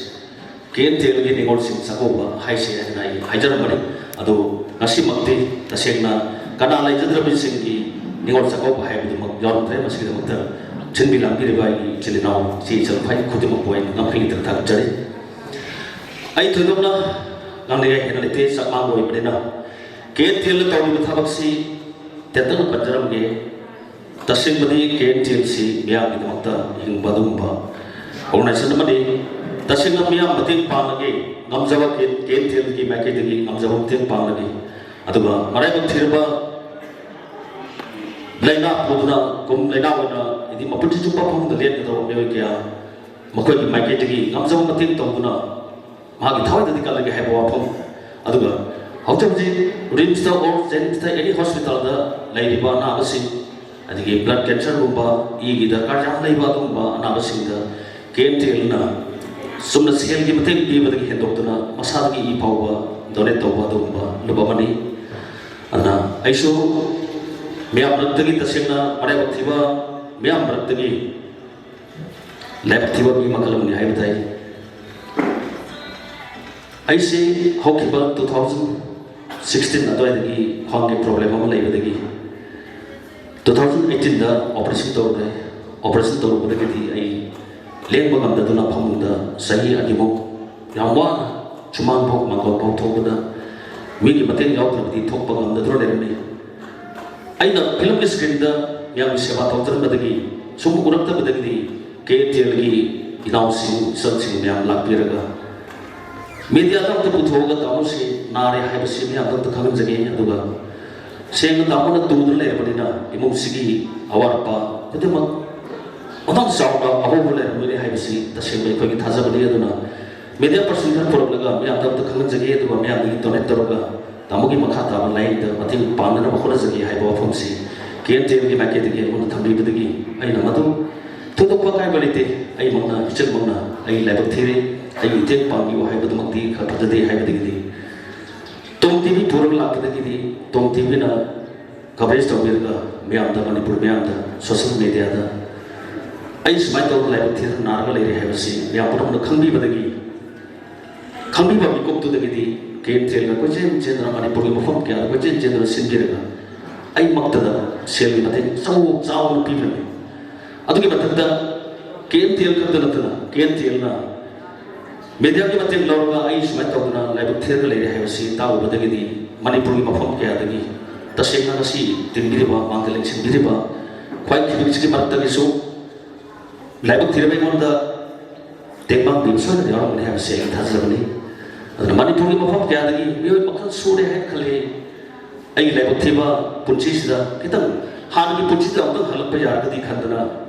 ꯀꯦ ꯑꯦꯟ ꯇꯤ ꯑꯦꯜꯒꯤ ꯅꯤꯉꯣꯜꯁꯤꯡ ꯆꯥꯛꯀꯧꯕ ꯍꯥꯏꯁꯦ ꯍꯥꯏꯗꯅ ꯑꯩ ꯍꯥꯏꯖꯔꯝꯕꯅꯤ꯫ ꯑꯗꯨ ꯉꯁꯤꯃꯛꯇꯤ ꯇꯁꯦꯡꯅ ꯀꯅꯥ ꯂꯩꯖꯗ꯭ꯔꯕꯁꯤꯡꯒꯤ ꯅꯤꯉꯣꯜ ꯆꯥꯛꯀꯧꯕ ꯍꯥꯏꯕꯗꯨꯃꯛ ꯌꯥꯎꯔꯝꯗ꯭ꯔꯦ꯫ ꯃꯁꯤꯒꯤꯗꯃꯛꯇ ꯁꯤꯟꯕꯤ ꯂꯥꯡꯕꯤꯔꯤꯕ ꯑꯩꯒꯤ ꯏꯆꯤꯜ ꯏꯅꯥꯎ ꯏꯆꯦ ꯏꯆꯜ ꯈ꯭ꯋꯥꯏ ꯈꯨꯗꯤꯡꯃꯛꯄꯨ ꯑꯩꯅ ꯉꯝꯈꯩ ꯂꯩꯇꯅ ꯊꯥꯒꯠꯆꯔꯤ꯫ ꯑꯩ ꯊꯣꯏꯗꯣꯛꯅ ꯉꯥꯡꯅꯤꯡꯉꯥꯏ ꯍꯦꯟꯅ ꯂꯩꯇꯦ, ꯆꯥꯛꯃꯥꯡꯕ ꯑꯣꯏꯕꯅꯤꯅ꯫ ꯀꯦ ꯑꯦꯟ ꯇꯤ ꯑꯦꯜꯅ ꯇꯧꯔꯤꯕ ꯊꯕꯛꯁꯤ ꯇꯦꯟꯇꯛꯅ ꯄꯟꯖꯔꯝꯒꯦ꯫ ꯇꯁꯦꯡꯕꯗꯤ ꯀꯦ ꯑꯦꯟ ꯇꯤ ꯑꯦꯜ ꯁꯤ ꯃꯤꯌꯥꯝꯒꯤꯗꯃꯛꯇ ꯍꯤꯡꯕ ꯑꯗꯨꯒꯨꯝꯕ ꯑꯣꯔꯒꯅꯥꯏꯖꯦꯁꯟ ꯑꯃꯅꯤ꯫ ꯇꯁꯦꯡꯅ ꯃꯤꯌꯥꯝ ꯃꯇꯦꯡ ꯄꯥꯡꯂꯒꯦ, ꯉꯝꯖꯕ ꯀꯦ ꯑꯦꯟ ꯇꯤ ꯑꯦꯜꯒꯤ ꯃꯥꯏꯀꯩꯗꯒꯤ ꯉꯝꯖꯕ ꯃꯇꯦꯡ ꯄꯥꯡꯂꯒꯦ꯫ ꯑꯗꯨꯒ ꯃꯔꯥꯏꯕꯛ ꯊꯤꯔꯕ ꯂꯥꯏꯅꯥ ꯄꯨꯗꯨꯅ ꯀꯨꯝ ꯂꯥꯏꯅꯥ ꯑꯣꯏꯅ ꯍꯥꯏꯗꯤ ꯃꯄꯨꯟꯁꯤ ꯆꯨꯞꯄ ꯐꯃꯨꯡꯗ ꯂꯦꯟꯒꯗꯧꯕ ꯃꯤꯑꯣꯏ ꯀꯌꯥ ꯃꯈꯣꯏꯒꯤ ꯃꯥꯏꯀꯩꯗꯒꯤ ꯉꯝꯖꯕ ꯃꯇꯦꯡ ꯇꯧꯗꯨꯅ ꯃꯍꯥꯛꯀꯤ ꯊꯋꯥꯏꯗꯗꯤ ꯀꯜꯂꯒꯦ ꯍꯥꯏꯕ ꯋꯥꯐꯝ꯫ ꯑꯗꯨꯒ ꯍꯧꯖꯤꯛ ꯍꯧꯖꯤꯛ ꯔꯤꯝꯁꯇ ꯑꯣꯔ ꯖꯦꯅꯤꯝꯁꯇ ꯑꯦꯅꯤ ꯍꯣꯁꯄꯤꯇꯥꯜꯗ ꯂꯩꯔꯤꯕ ꯑꯅꯥꯕꯁꯤꯡ, ꯑꯗꯒꯤ ꯕ꯭ꯂꯗ ꯀꯦꯟꯁꯔꯒꯨꯝꯕ ꯏꯒꯤ ꯗꯔꯀꯥꯔ ꯌꯥꯝ ꯂꯩꯕ ꯑꯗꯨꯒꯨꯝꯕ ꯑꯅꯥꯕꯁꯤꯡꯗ ꯀꯦ ꯑꯦꯟ ꯇꯤ ꯑꯦꯜꯅ ꯆꯨꯝꯅ ꯁꯦꯜꯒꯤ ꯃꯇꯦꯡ ꯄꯤꯕꯗꯒꯤ ꯍꯦꯟꯗꯣꯛꯇꯨꯅ ꯃꯁꯥꯗꯒꯤ ꯏ ꯐꯥꯎꯕ ꯗꯣꯅꯦꯠ ꯇꯧꯕ ꯑꯗꯨꯒꯨꯝꯕ ꯂꯨꯞ ꯑꯃꯅꯤ꯫ ꯑꯗꯨꯅ ꯑꯩꯁꯨ ꯃꯤꯌꯥꯝ ꯃꯔꯛꯇꯒꯤ ꯇꯁꯦꯡꯅ ꯃꯔꯥꯏꯕꯛ ꯊꯤꯕ, ꯃꯤꯌꯥꯝ ꯃꯔꯛꯇꯒꯤ ꯂꯥꯏꯕꯛ ꯊꯤꯕ ꯃꯤ ꯃꯈꯜ ꯑꯃꯅꯤ ꯍꯥꯏꯕ ꯇꯥꯏ꯫ ꯑꯩꯁꯤ ꯍꯧꯈꯤꯕ two thousand sixteen ꯑꯗꯨꯋꯥꯏꯗꯒꯤ ꯈ꯭ꯋꯥꯡꯒꯤ ꯄ꯭ꯔꯣꯕ꯭ꯂꯦꯝ ꯑꯃ ꯂꯩꯕꯗꯒꯤ two thousand eighteenꯗ ꯑꯣꯄꯔꯦꯁꯟ ꯇꯧꯔꯨꯔꯦ꯫ ꯑꯣꯄꯔꯦꯁꯟ ꯇꯧꯔꯨꯕꯗꯒꯤꯗꯤ ꯑꯩ ꯂꯦꯡꯕ ꯉꯝꯗꯗꯨꯅ ꯐꯃꯨꯡꯗ ꯆꯍꯤ ꯑꯅꯤꯃꯨꯛ ꯌꯥꯝ ꯋꯥꯅ ꯁꯨꯃꯥꯡ ꯐꯥꯎ ꯃꯥꯡꯒꯣꯜ ꯐꯥꯎ ꯊꯣꯛꯄꯗ ꯃꯤꯒꯤ ꯃꯇꯦꯡ ꯌꯥꯎꯗ꯭ꯔꯕꯗꯤ ꯊꯣꯛꯄ ꯉꯝꯅꯗꯨꯅ ꯂꯩꯔꯝꯃꯤ꯫ ꯑꯩꯅ ꯐꯤꯂꯝꯒꯤ ꯁ꯭ꯀ꯭ꯔꯤꯟꯗ ꯃꯤꯌꯥꯝꯒꯤ ꯁꯦꯕꯥ ꯇꯧꯖꯔꯝꯕꯗꯒꯤ ꯁꯨꯝ ꯎꯔꯛꯇꯕꯗꯒꯤꯗꯤ ꯀꯦ ꯑꯦꯟ ꯇꯤ ꯑꯦꯜꯒꯤ ꯏꯅꯥꯎꯁꯤꯡ ꯏꯆꯜꯁꯤꯡ ꯃꯌꯥꯝ ꯂꯥꯛꯄꯤꯔꯒ ꯃꯦꯗꯤꯌꯥꯗ ꯑꯝꯇ ꯄꯨꯊꯣꯛꯑꯒ ꯇꯥꯃꯣꯁꯤ ꯅꯥꯔꯦ ꯍꯥꯏꯕꯁꯤ ꯃꯌꯥꯝꯗ ꯑꯝꯇ ꯈꯪꯍꯟꯖꯒꯦ꯫ ꯑꯗꯨꯒ ꯁꯦꯡꯅ ꯇꯥꯃꯣꯅ ꯇꯨꯗꯨꯅ ꯂꯩꯔꯕꯅꯤꯅ ꯏꯃꯨꯡꯁꯤꯒꯤ ꯑꯋꯥꯠꯄ ꯈꯨꯗꯤꯡꯃꯛ ꯃꯊꯧ ꯆꯥꯎꯅ ꯑꯍꯣꯡꯕ ꯂꯩꯔꯝꯒꯅꯤ ꯍꯥꯏꯕꯁꯤ ꯇꯁꯦꯡꯕ ꯑꯩꯈꯣꯏꯒꯤ ꯊꯥꯖꯕꯅꯤ꯫ ꯑꯗꯨꯅ ꯃꯦꯗꯤꯌꯥ ꯄꯔꯁꯟ ꯈꯔ ꯄꯨꯔꯛꯂꯒ ꯃꯌꯥꯝꯗ ꯑꯝꯇ ꯈꯪꯍꯟꯖꯒꯦ, ꯑꯗꯨꯒ ꯃꯌꯥꯝꯗꯒꯤ ꯗꯣꯅꯦꯠ ꯇꯧꯔꯒ ꯇꯥꯃꯣꯒꯤ ꯃꯈꯥ ꯇꯥꯕ ꯂꯥꯏꯌꯦꯡꯗ ꯃꯇꯦꯡ ꯄꯥꯡꯅꯅꯕ ꯍꯣꯠꯅꯖꯒꯦ ꯍꯥꯏꯕ ꯋꯥꯐꯝꯁꯤ ꯀꯦ ꯑꯦꯟ ꯇꯤ ꯑꯦꯜꯒꯤ ꯃꯥꯏꯀꯩꯗꯒꯤ ꯑꯩꯉꯣꯟꯗ ꯊꯝꯕꯤꯕꯗꯒꯤ ꯑꯩꯅ ꯃꯗꯨ ꯊꯣꯏꯗꯣꯛꯄ ꯑꯀꯥꯏꯕ ꯂꯩꯇꯦ꯫ ꯑꯩꯃꯛꯅ, ꯏꯆꯜꯃꯛꯅ ꯑꯩ ꯂꯥꯏꯕꯛ ꯊꯤꯔꯦ, ꯑꯩꯒꯤ ꯃꯇꯦꯡ ꯄꯥꯡꯕꯤꯌꯨ ꯍꯥꯏꯕꯗꯨꯃꯛꯇꯤ ꯈꯔ ꯐꯖꯗꯦ꯫ ꯍꯥꯏꯕꯗꯒꯤꯗꯤ ꯇꯣꯝ ꯇꯤ ꯚꯤ ꯄꯨꯔꯒ ꯂꯥꯛꯄꯗꯒꯤꯗꯤ ꯇꯣꯝ ꯇꯤ ꯚꯤꯅ ꯀꯚꯔꯦꯖ ꯇꯧꯕꯤꯔꯒ ꯃꯤꯌꯥꯝꯗ, ꯃꯅꯤꯄꯨꯔ ꯃꯤꯌꯥꯝꯗ, ꯁꯣꯁꯤꯌꯦꯜ ꯃꯦꯗꯤꯌꯥꯗ ꯑꯩ ꯁꯨꯃꯥꯏꯅ ꯇꯧꯗꯅ ꯂꯥꯏꯕꯛ ꯊꯤꯗꯅ ꯅꯥꯔꯒ ꯂꯩꯔꯦ ꯍꯥꯏꯕꯁꯤ ꯃꯌꯥꯝ ꯄꯨꯝꯅꯃꯛꯅ ꯈꯪꯕꯤꯕꯗꯒꯤ, ꯈꯪꯕꯤꯕ ꯃꯤꯀꯨꯞꯇꯨꯗꯒꯤꯗꯤ ꯀꯦ ꯑꯦꯟ ꯇꯤ ꯑꯦꯜꯅ ꯀꯣꯏꯆꯦꯟ ꯆꯦꯟꯗꯅ ꯃꯅꯤꯄꯨꯔꯒꯤ ꯃꯐꯝ ꯀꯌꯥꯗ ꯀꯣꯏꯆꯦꯟ ꯆꯦꯟꯗꯅ ꯁꯤꯟꯕꯤꯔꯒ ꯑꯩꯃꯛꯇꯗ ꯁꯦꯜꯒꯤ ꯃꯇꯦꯡ ꯆꯥꯎ ꯆꯥꯎꯅ ꯄꯤꯕꯤꯔꯝꯃꯤ꯫ ꯑꯗꯨꯒꯤ ꯃꯊꯛꯇ ꯀꯦ ꯑꯦꯟ ꯇꯤ ꯑꯦꯜ ꯈꯛꯇ ꯅꯠꯇꯅ ꯀꯦ ꯑꯦꯟ ꯇꯤ ꯑꯦꯜꯅ ꯃꯦꯗꯤꯌꯥꯒꯤ ꯃꯇꯦꯡ ꯂꯧꯔꯒ ꯑꯩ ꯁꯨꯃꯥꯏꯅ ꯇꯧꯗꯅ ꯂꯥꯏꯕꯛ ꯊꯤꯔꯒ ꯂꯩꯔꯦ ꯍꯥꯏꯕꯁꯤ ꯇꯥꯔꯨꯕꯗꯒꯤꯗꯤ ꯃꯅꯤꯄꯨꯔꯒꯤ ꯃꯐꯝ ꯀꯌꯥꯗꯒꯤ ꯇꯁꯦꯡꯅ ꯉꯁꯤ ꯇꯤꯟꯕꯤꯔꯤꯕ, ꯃꯥꯡꯗ ꯂꯦꯡꯁꯤꯟꯕꯤꯔꯤꯕ ꯈ꯭ꯋꯥꯏ ꯈꯤꯕꯤꯛꯁꯤꯒꯤ ꯃꯔꯛꯇꯒꯤꯁꯨ ꯂꯥꯏꯕꯛ ꯊꯤꯔꯕ ꯑꯩꯉꯣꯟꯗ ꯇꯦꯡꯕꯥꯡ ꯄꯤꯕ ꯁꯣꯏꯗꯅ ꯌꯥꯎꯔꯝꯒꯅꯤ ꯍꯥꯏꯕꯁꯦ ꯑꯩ ꯊꯥꯖꯖꯕꯅꯤ꯫ ꯑꯗꯨꯅ ꯃꯅꯤꯄꯨꯔꯒꯤ ꯃꯐꯝ ꯀꯌꯥꯗꯒꯤ ꯃꯤꯑꯣꯏ ꯃꯈꯜ ꯁꯨꯔꯦ ꯍꯥꯏꯅ ꯈꯜꯂꯤ꯫ ꯑꯩꯒꯤ ꯂꯥꯏꯕꯛ ꯊꯤꯕ ꯄꯨꯟꯁꯤꯁꯤꯗ ꯈꯤꯇꯪ ꯍꯥꯟꯅꯒꯤ ꯄꯨꯟꯁꯤꯗ ꯑꯃꯨꯛꯇꯪ ꯍꯜꯂꯛꯄ ꯌꯥꯔꯒꯗꯤ ꯈꯟꯗꯅ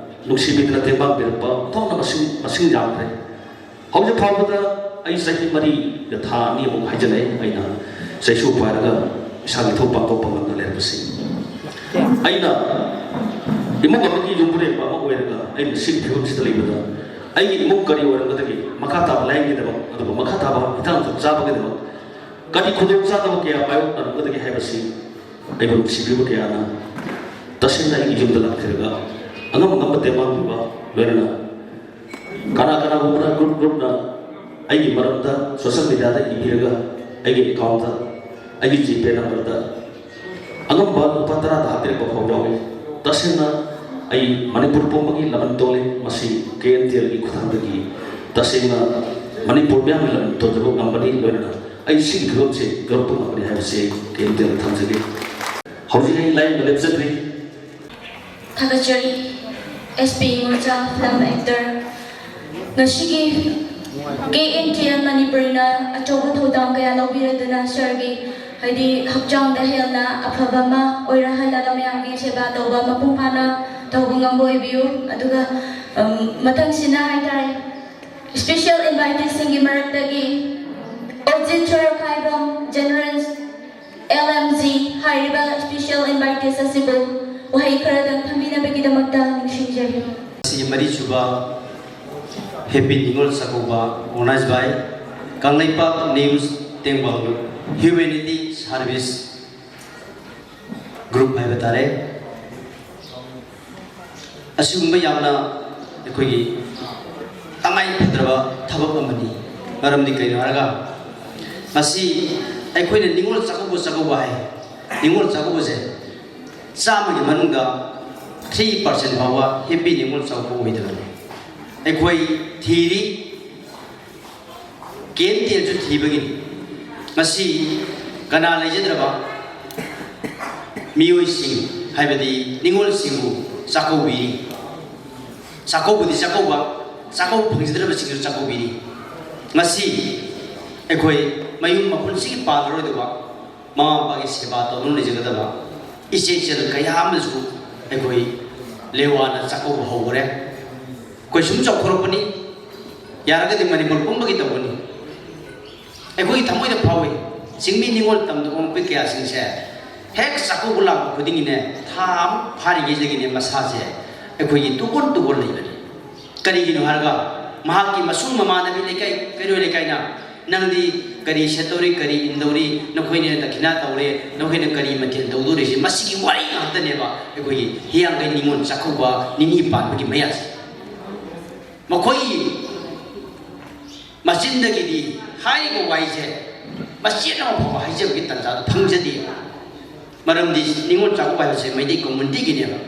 ꯅꯨꯡꯁꯤꯕꯤꯗꯅ ꯇꯦꯡꯕꯥꯡ ꯄꯤꯔꯛꯄ ꯑꯣꯟꯊꯣꯛꯅ ꯃꯁꯤꯡ, ꯃꯁꯤꯡ ꯌꯥꯝꯈ꯭ꯔꯦ꯫ ꯍꯧꯖꯤꯛ ꯐꯥꯎꯕꯗ ꯑꯩ ꯆꯍꯤ ꯃꯔꯤꯒ ꯊꯥ ꯑꯅꯤꯃꯨꯛ ꯍꯥꯏꯖꯤꯜꯂꯛꯑꯦ ꯑꯩꯅ ꯆꯩꯁꯨ ꯄꯥꯏꯔꯒ ꯏꯁꯥꯒꯤ ꯊꯧ ꯄꯥꯡꯊꯣꯛꯄ ꯉꯝꯗ ꯂꯩꯔꯛꯄꯁꯤ꯫ ꯑꯩꯅ ꯏꯃꯨꯡ ꯑꯃꯒꯤ ꯌꯨꯝꯕꯨꯔꯦꯝꯕ ꯑꯃ ꯑꯣꯏꯔꯒ ꯑꯩꯅ ꯁꯤꯒꯤ ꯐꯤꯕꯝꯁꯤꯗ ꯂꯩꯕꯗ ꯑꯩꯒꯤ ꯏꯃꯨꯡ ꯀꯔꯤ ꯑꯣꯏꯔꯝꯒꯗꯒꯦ? ꯃꯈꯥ ꯇꯥꯕ ꯂꯥꯏꯌꯦꯡꯒꯤꯗꯃꯛ, ꯑꯗꯨꯒ ꯃꯈꯥ ꯇꯥꯕ ꯍꯤꯗꯥꯛ ꯂꯥꯡꯊꯛ ꯆꯥꯕꯒꯤꯗꯃꯛ ꯀꯔꯤ ꯈꯨꯗꯣꯡꯆꯥꯗꯕ ꯀꯌꯥ ꯃꯥꯌꯣꯛꯅꯔꯝꯒꯗꯒꯦ ꯍꯥꯏꯕꯁꯤ ꯑꯩꯕꯨ ꯅꯨꯡꯁꯤꯕꯤꯕ ꯀꯌꯥꯅ ꯇꯁꯦꯡꯅ ꯑꯩꯒꯤ ꯌꯨꯝꯗ ꯂꯥꯛꯄꯤꯔꯒ ꯑꯉꯝ ꯑꯉꯝꯕ ꯇꯦꯡꯕꯥꯡꯕꯤꯕ, ꯂꯣꯏꯅꯅ ꯀꯅꯥ ꯀꯅꯥꯒꯨꯝꯕꯅ ꯒ꯭ꯔꯨꯞ ꯒ꯭ꯔꯨꯞꯅ ꯑꯩꯒꯤ ꯃꯔꯝꯗ ꯁꯣꯁꯤꯌꯦꯜ ꯃꯤꯗꯤꯌꯥꯗ ꯏꯕꯤꯔꯒ ꯑꯩꯒꯤ ꯑꯦꯀꯥꯎꯟꯗ, ꯑꯩꯒꯤ ꯖꯤꯄꯦ ꯅꯝꯕꯔꯗ ꯑꯉꯝꯕ ꯂꯨꯄꯥ ꯇꯔꯥꯗ ꯍꯥꯞꯄꯤꯔꯛꯄ ꯐꯥꯎ ꯌꯥꯎꯏ꯫ ꯇꯁꯦꯡꯅ ꯑꯩ ꯃꯅꯤꯄꯨꯔ ꯄꯨꯝꯕꯒꯤ ꯂꯃꯟ ꯇꯣꯜꯂꯤ꯫ ꯃꯁꯤ ꯀꯦ ꯑꯦꯟ ꯇꯤ ꯑꯦꯜꯒꯤ ꯈꯨꯠꯊꯥꯡꯗꯒꯤ ꯇꯁꯦꯡꯅ ꯃꯅꯤꯄꯨꯔ ꯃꯤꯌꯥꯝꯒꯤ ꯂꯃꯟ ꯇꯣꯟꯖꯕ ꯉꯝꯕꯅꯤ, ꯂꯣꯏꯅꯅ ꯑꯩ ꯁꯤꯒꯤ ꯐꯤꯕꯝꯁꯤ ꯌꯧꯔꯛꯄ ꯉꯝꯕꯅꯤ ꯍꯥꯏꯕꯁꯤ ꯀꯦ ꯑꯦꯟ ꯇꯤ ꯑꯦꯜꯗ ꯊꯝꯖꯒꯦ꯫ ꯍꯧꯖꯤꯛ ꯑꯩ ꯂꯥꯏꯌꯦꯡꯕ ꯂꯦꯞꯆꯗ꯭ꯔꯤ꯫ ꯊꯥꯒꯠꯆꯔꯤ꯫ S P Ingolcha, film actor. ꯉꯁꯤꯒꯤ ꯀꯦ ꯑꯦꯟ ꯇꯤ ꯑꯦꯜ ꯃꯅꯤꯄꯨꯔꯤꯅ ꯑꯆꯧꯕ ꯊꯧꯗꯥꯡ ꯀꯌꯥ ꯂꯧꯕꯤꯔꯗꯨꯅ ꯁꯥꯔꯒꯤ, ꯍꯥꯏꯗꯤ, ꯍꯛꯆꯥꯡꯗ ꯍꯦꯟꯅ ꯑꯐꯕ ꯑꯃ ꯑꯣꯏꯔꯍꯜꯂꯒ ꯃꯌꯥꯝꯒꯤ ꯁꯦꯕꯥ ꯇꯧꯕ, ꯃꯄꯨꯡ ꯐꯥꯅ ꯇꯧꯕ ꯉꯝꯕ ꯑꯣꯏꯕꯤꯌꯨ꯫ ꯑꯗꯨꯒ, ꯎꯝ, ꯃꯊꯪꯁꯤꯅ ꯍꯥꯏꯇꯥꯔꯦ, ꯏꯁꯄꯤꯁꯦꯜ ꯏꯟꯚꯥꯏꯇꯦꯁꯟꯒꯤ ꯃꯔꯛꯇꯒꯤ ꯑꯣꯖꯤꯠ ꯁꯣꯔꯣꯛꯈꯥꯏꯕꯝ, ꯖꯦꯅꯔꯦꯜ ꯑꯦꯜ ꯑꯦꯝ ꯖꯤ ꯍꯥꯏꯔꯤꯕ ꯏꯁꯄꯤꯁꯦꯜ ꯏꯟꯚꯥꯏꯇꯦꯁꯟ ꯑꯁꯤꯕꯨ ꯋꯥꯍꯩ ꯈꯔꯗꯪ ꯊꯝꯕꯤꯅꯕꯒꯤꯗꯃꯛꯇ ꯅꯤꯡꯁꯤꯡꯖꯔꯤ꯫ ꯉꯁꯤꯒꯤ ꯃꯔꯤꯁꯨꯕ happy Ningol Chakkouba organized by Kangleipak news ꯇꯦꯡꯕꯥꯡ ꯍ꯭ꯌꯨꯃꯦꯅꯤꯇꯤ ꯁꯥꯔꯚꯤꯁ ꯒ꯭ꯔꯨꯞ ꯍꯥꯏꯕ ꯇꯥꯔꯦ꯫ ꯑꯁꯤꯒꯨꯝꯕ ꯌꯥꯝꯅ ꯑꯩꯈꯣꯏꯒꯤ ꯇꯉꯥꯏ ꯐꯗ꯭ꯔꯕ ꯊꯕꯛ ꯑꯃꯅꯤ꯫ ꯃꯔꯝꯗꯤ ꯀꯩꯅꯣ ꯍꯥꯏꯔꯒ, ꯉꯁꯤ ꯑꯩꯈꯣꯏꯅ ꯅꯤꯉꯣꯜ ꯆꯥꯛꯀꯧꯕ, ꯆꯥꯛꯀꯧꯕ ꯍꯥꯏ꯫ ꯅꯤꯉꯣꯜ ꯆꯥꯛꯀꯧꯕꯁꯦ ꯆꯥꯝꯃꯒꯤ ꯃꯅꯨꯡꯗ three percent ꯐꯥꯎꯕ ꯍꯦꯄꯤ ꯅꯤꯉꯣꯜ ꯆꯥꯛꯀꯧꯕ ꯑꯣꯏꯗꯕꯅꯤ꯫ ꯑꯩꯈꯣꯏ ꯊꯤꯔꯤ, ꯀꯦ ꯑꯦꯟ ꯇꯤ ꯑꯦꯜꯁꯨ ꯊꯤꯕꯒꯤꯅꯤ꯫ ꯉꯁꯤ ꯀꯅꯥ ꯂꯩꯖꯗ꯭ꯔꯕ ꯃꯤꯑꯣꯏꯁꯤꯡ, ꯍꯥꯏꯕꯗꯤ ꯅꯤꯉꯣꯜꯁꯤꯡꯕꯨ ꯆꯥꯛꯀꯧꯕꯤꯔꯤ꯫ ꯆꯥꯛꯀꯧꯕꯗꯤ ꯆꯥꯛꯀꯧꯕ, ꯆꯥꯛꯀꯧꯕ ꯐꯪꯖꯗ꯭ꯔꯕꯁꯤꯡꯁꯨ ꯆꯥꯛꯀꯧꯕꯤꯔꯤ꯫ ꯉꯁꯤ ꯑꯩꯈꯣꯏ ꯃꯌꯨꯝ ꯃꯄꯨꯟꯁꯤꯒꯤ ꯄꯥꯜꯂꯔꯣꯏꯗꯕ ꯃꯃꯥ ꯃꯄꯥꯒꯤ ꯁꯦꯕꯥ ꯇꯧꯗꯨꯅ ꯂꯩꯖꯒꯗꯕ ꯏꯆꯦ ꯏꯆꯜ ꯀꯌꯥ ꯑꯃꯁꯨ ꯑꯩꯈꯣꯏ ꯂꯦꯋꯥꯅ ꯆꯥꯛꯀꯧꯕ ꯍꯧꯈ꯭ꯔꯦ꯫ ꯑꯩꯈꯣꯏ ꯁꯨꯝ ꯆꯥꯎꯊꯣꯔꯛꯄꯅꯤ꯫ ꯌꯥꯔꯒꯗꯤ ꯃꯅꯤꯄꯨꯔ ꯄꯨꯝꯕꯒꯤ ꯇꯧꯒꯅꯤ꯫ ꯑꯩꯈꯣꯏꯒꯤ ꯊꯃꯣꯏꯗ ꯐꯥꯎꯏ, ꯆꯤꯡꯃꯤ ꯅꯤꯉꯣꯜ ꯇꯝꯗ ꯑꯣꯡꯂꯛꯄ ꯀꯌꯥꯁꯤꯡꯁꯦ ꯍꯦꯛ ꯆꯥꯛꯀꯧꯕ ꯂꯥꯛꯄ ꯈꯨꯗꯤꯡꯒꯤꯅꯦ, ꯊꯥ ꯑꯃ ꯐꯥꯔꯤꯉꯩꯗꯒꯤꯅꯦ ꯃꯁꯥꯁꯦ ꯑꯩꯈꯣꯏꯒꯤ ꯇꯨꯀꯣꯟ ꯇꯨꯀꯣꯟ ꯂꯩꯕꯅꯤ꯫ ꯀꯔꯤꯒꯤꯅꯣ ꯍꯥꯏꯔꯒ, ꯃꯍꯥꯛꯀꯤ ꯃꯁꯨꯡ ꯃꯃꯥꯟꯅꯕꯤ ꯂꯩꯀꯥꯏ, ꯀꯩꯔꯣꯏ ꯂꯩꯀꯥꯏꯅ, "ꯅꯪꯗꯤ ꯀꯔꯤ ꯁꯦꯠꯇꯧꯔꯤ, ꯀꯔꯤ ꯏꯟꯗꯧꯔꯤ, ꯅꯈꯣꯏꯅ ꯗꯈꯤꯅꯥ ꯇꯧꯔꯦ, ꯅꯈꯣꯏꯅ ꯀꯔꯤ ꯃꯊꯦꯜ ꯇꯧꯗꯣꯔꯤꯁꯤ?" ꯃꯁꯤꯒꯤ ꯋꯥꯔꯤ ꯉꯥꯛꯇꯅꯦꯕ ꯑꯩꯈꯣꯏꯒꯤ ꯍꯤꯌꯥꯡꯒꯩ ꯅꯤꯉꯣꯜ ꯆꯥꯛꯀꯧꯕ ꯅꯤꯅꯤ ꯄꯥꯟꯕꯒꯤ ꯃꯌꯥꯁꯦ꯫ ꯃꯈꯣꯏꯒꯤ ꯃꯆꯤꯟꯗꯒꯤꯗꯤ ꯍꯥꯏꯔꯤꯕ ꯋꯥꯍꯩꯁꯦ ꯃꯆꯦꯠ ꯑꯃ ꯐꯥꯎꯕ ꯍꯥꯏꯖꯕꯒꯤ ꯇꯥꯟꯖꯥꯗꯣ ꯐꯪꯖꯗꯦ꯫ ꯃꯔꯝꯗꯤ ꯅꯤꯉꯣꯜ ꯆꯥꯛꯀꯧꯕ ꯍꯥꯏꯕꯁꯦ ꯃꯩꯇꯩ ꯀꯝꯃ꯭ꯌꯨꯅꯤꯇꯤꯒꯤꯅꯦꯕ꯫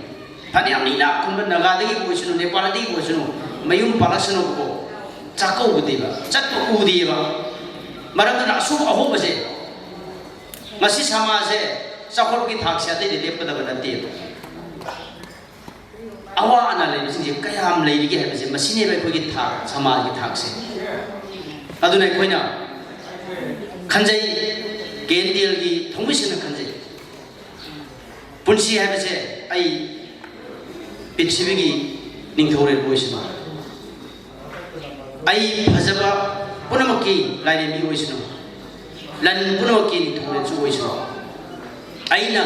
ꯐꯅꯌꯥꯝ ꯏꯅꯥꯛ ꯈꯨꯟꯕ ꯅꯥꯒꯥꯗꯒꯤ ꯑꯣꯏꯁꯅꯨ, ꯅꯦꯄꯥꯜꯗꯒꯤ ꯑꯣꯏꯁꯅꯨ, ꯃꯌꯨꯝ ꯄꯥꯜꯂꯛꯁꯅꯨꯕꯀꯣ, ꯆꯥꯛꯀꯧꯕꯗꯦꯕ, ꯆꯠꯄ ꯎꯗꯦꯕ꯫ ꯃꯔꯝꯗꯨꯅ ꯑꯁꯨꯝ ꯑꯍꯣꯡꯕꯁꯦ ꯉꯁꯤ ꯁꯃꯥꯖꯁꯦ ꯆꯥꯎꯈꯠꯄꯒꯤ ꯊꯥꯛꯁꯦ ꯑꯇꯩꯗ ꯂꯦꯞꯀꯗꯕ ꯅꯠꯇꯦꯕ꯫ ꯑꯋꯥ ꯑꯅꯥ ꯂꯩꯕꯁꯤꯡꯁꯦ ꯀꯌꯥꯝ ꯂꯩꯔꯤꯒꯦ ꯍꯥꯏꯕꯁꯦ ꯃꯁꯤꯅꯦꯕ ꯑꯩꯈꯣꯏꯒꯤ ꯊꯥꯛ, ꯁꯃꯥꯖꯒꯤ ꯊꯥꯛꯁꯦ꯫ ꯑꯗꯨꯅ ꯑꯩꯈꯣꯏꯅ ꯈꯟꯖꯩ, ꯀꯦ ꯑꯦꯟ ꯇꯤ ꯑꯦꯜꯒꯤ ꯊꯧꯃꯤꯁꯤꯡꯅ ꯈꯟꯖꯩ, ꯄꯨꯟꯁꯤ ꯍꯥꯏꯕꯁꯦ ꯑꯩ ꯄ꯭ꯔꯤꯊꯤꯕꯤꯒꯤ ꯅꯤꯡꯊꯧꯔꯦꯜ ꯑꯣꯏꯁꯅꯨ, ꯑꯩ ꯐꯖꯕ ꯄꯨꯝꯅꯃꯛꯀꯤ ꯂꯥꯏꯔꯦꯝꯕꯤ ꯑꯣꯏꯁꯅꯨ, ꯂꯟ ꯄꯨꯝꯅꯃꯛꯀꯤ ꯅꯤꯡꯊꯧꯔꯦꯜꯁꯨ ꯑꯣꯏꯁꯅꯨ꯫ ꯑꯩꯅ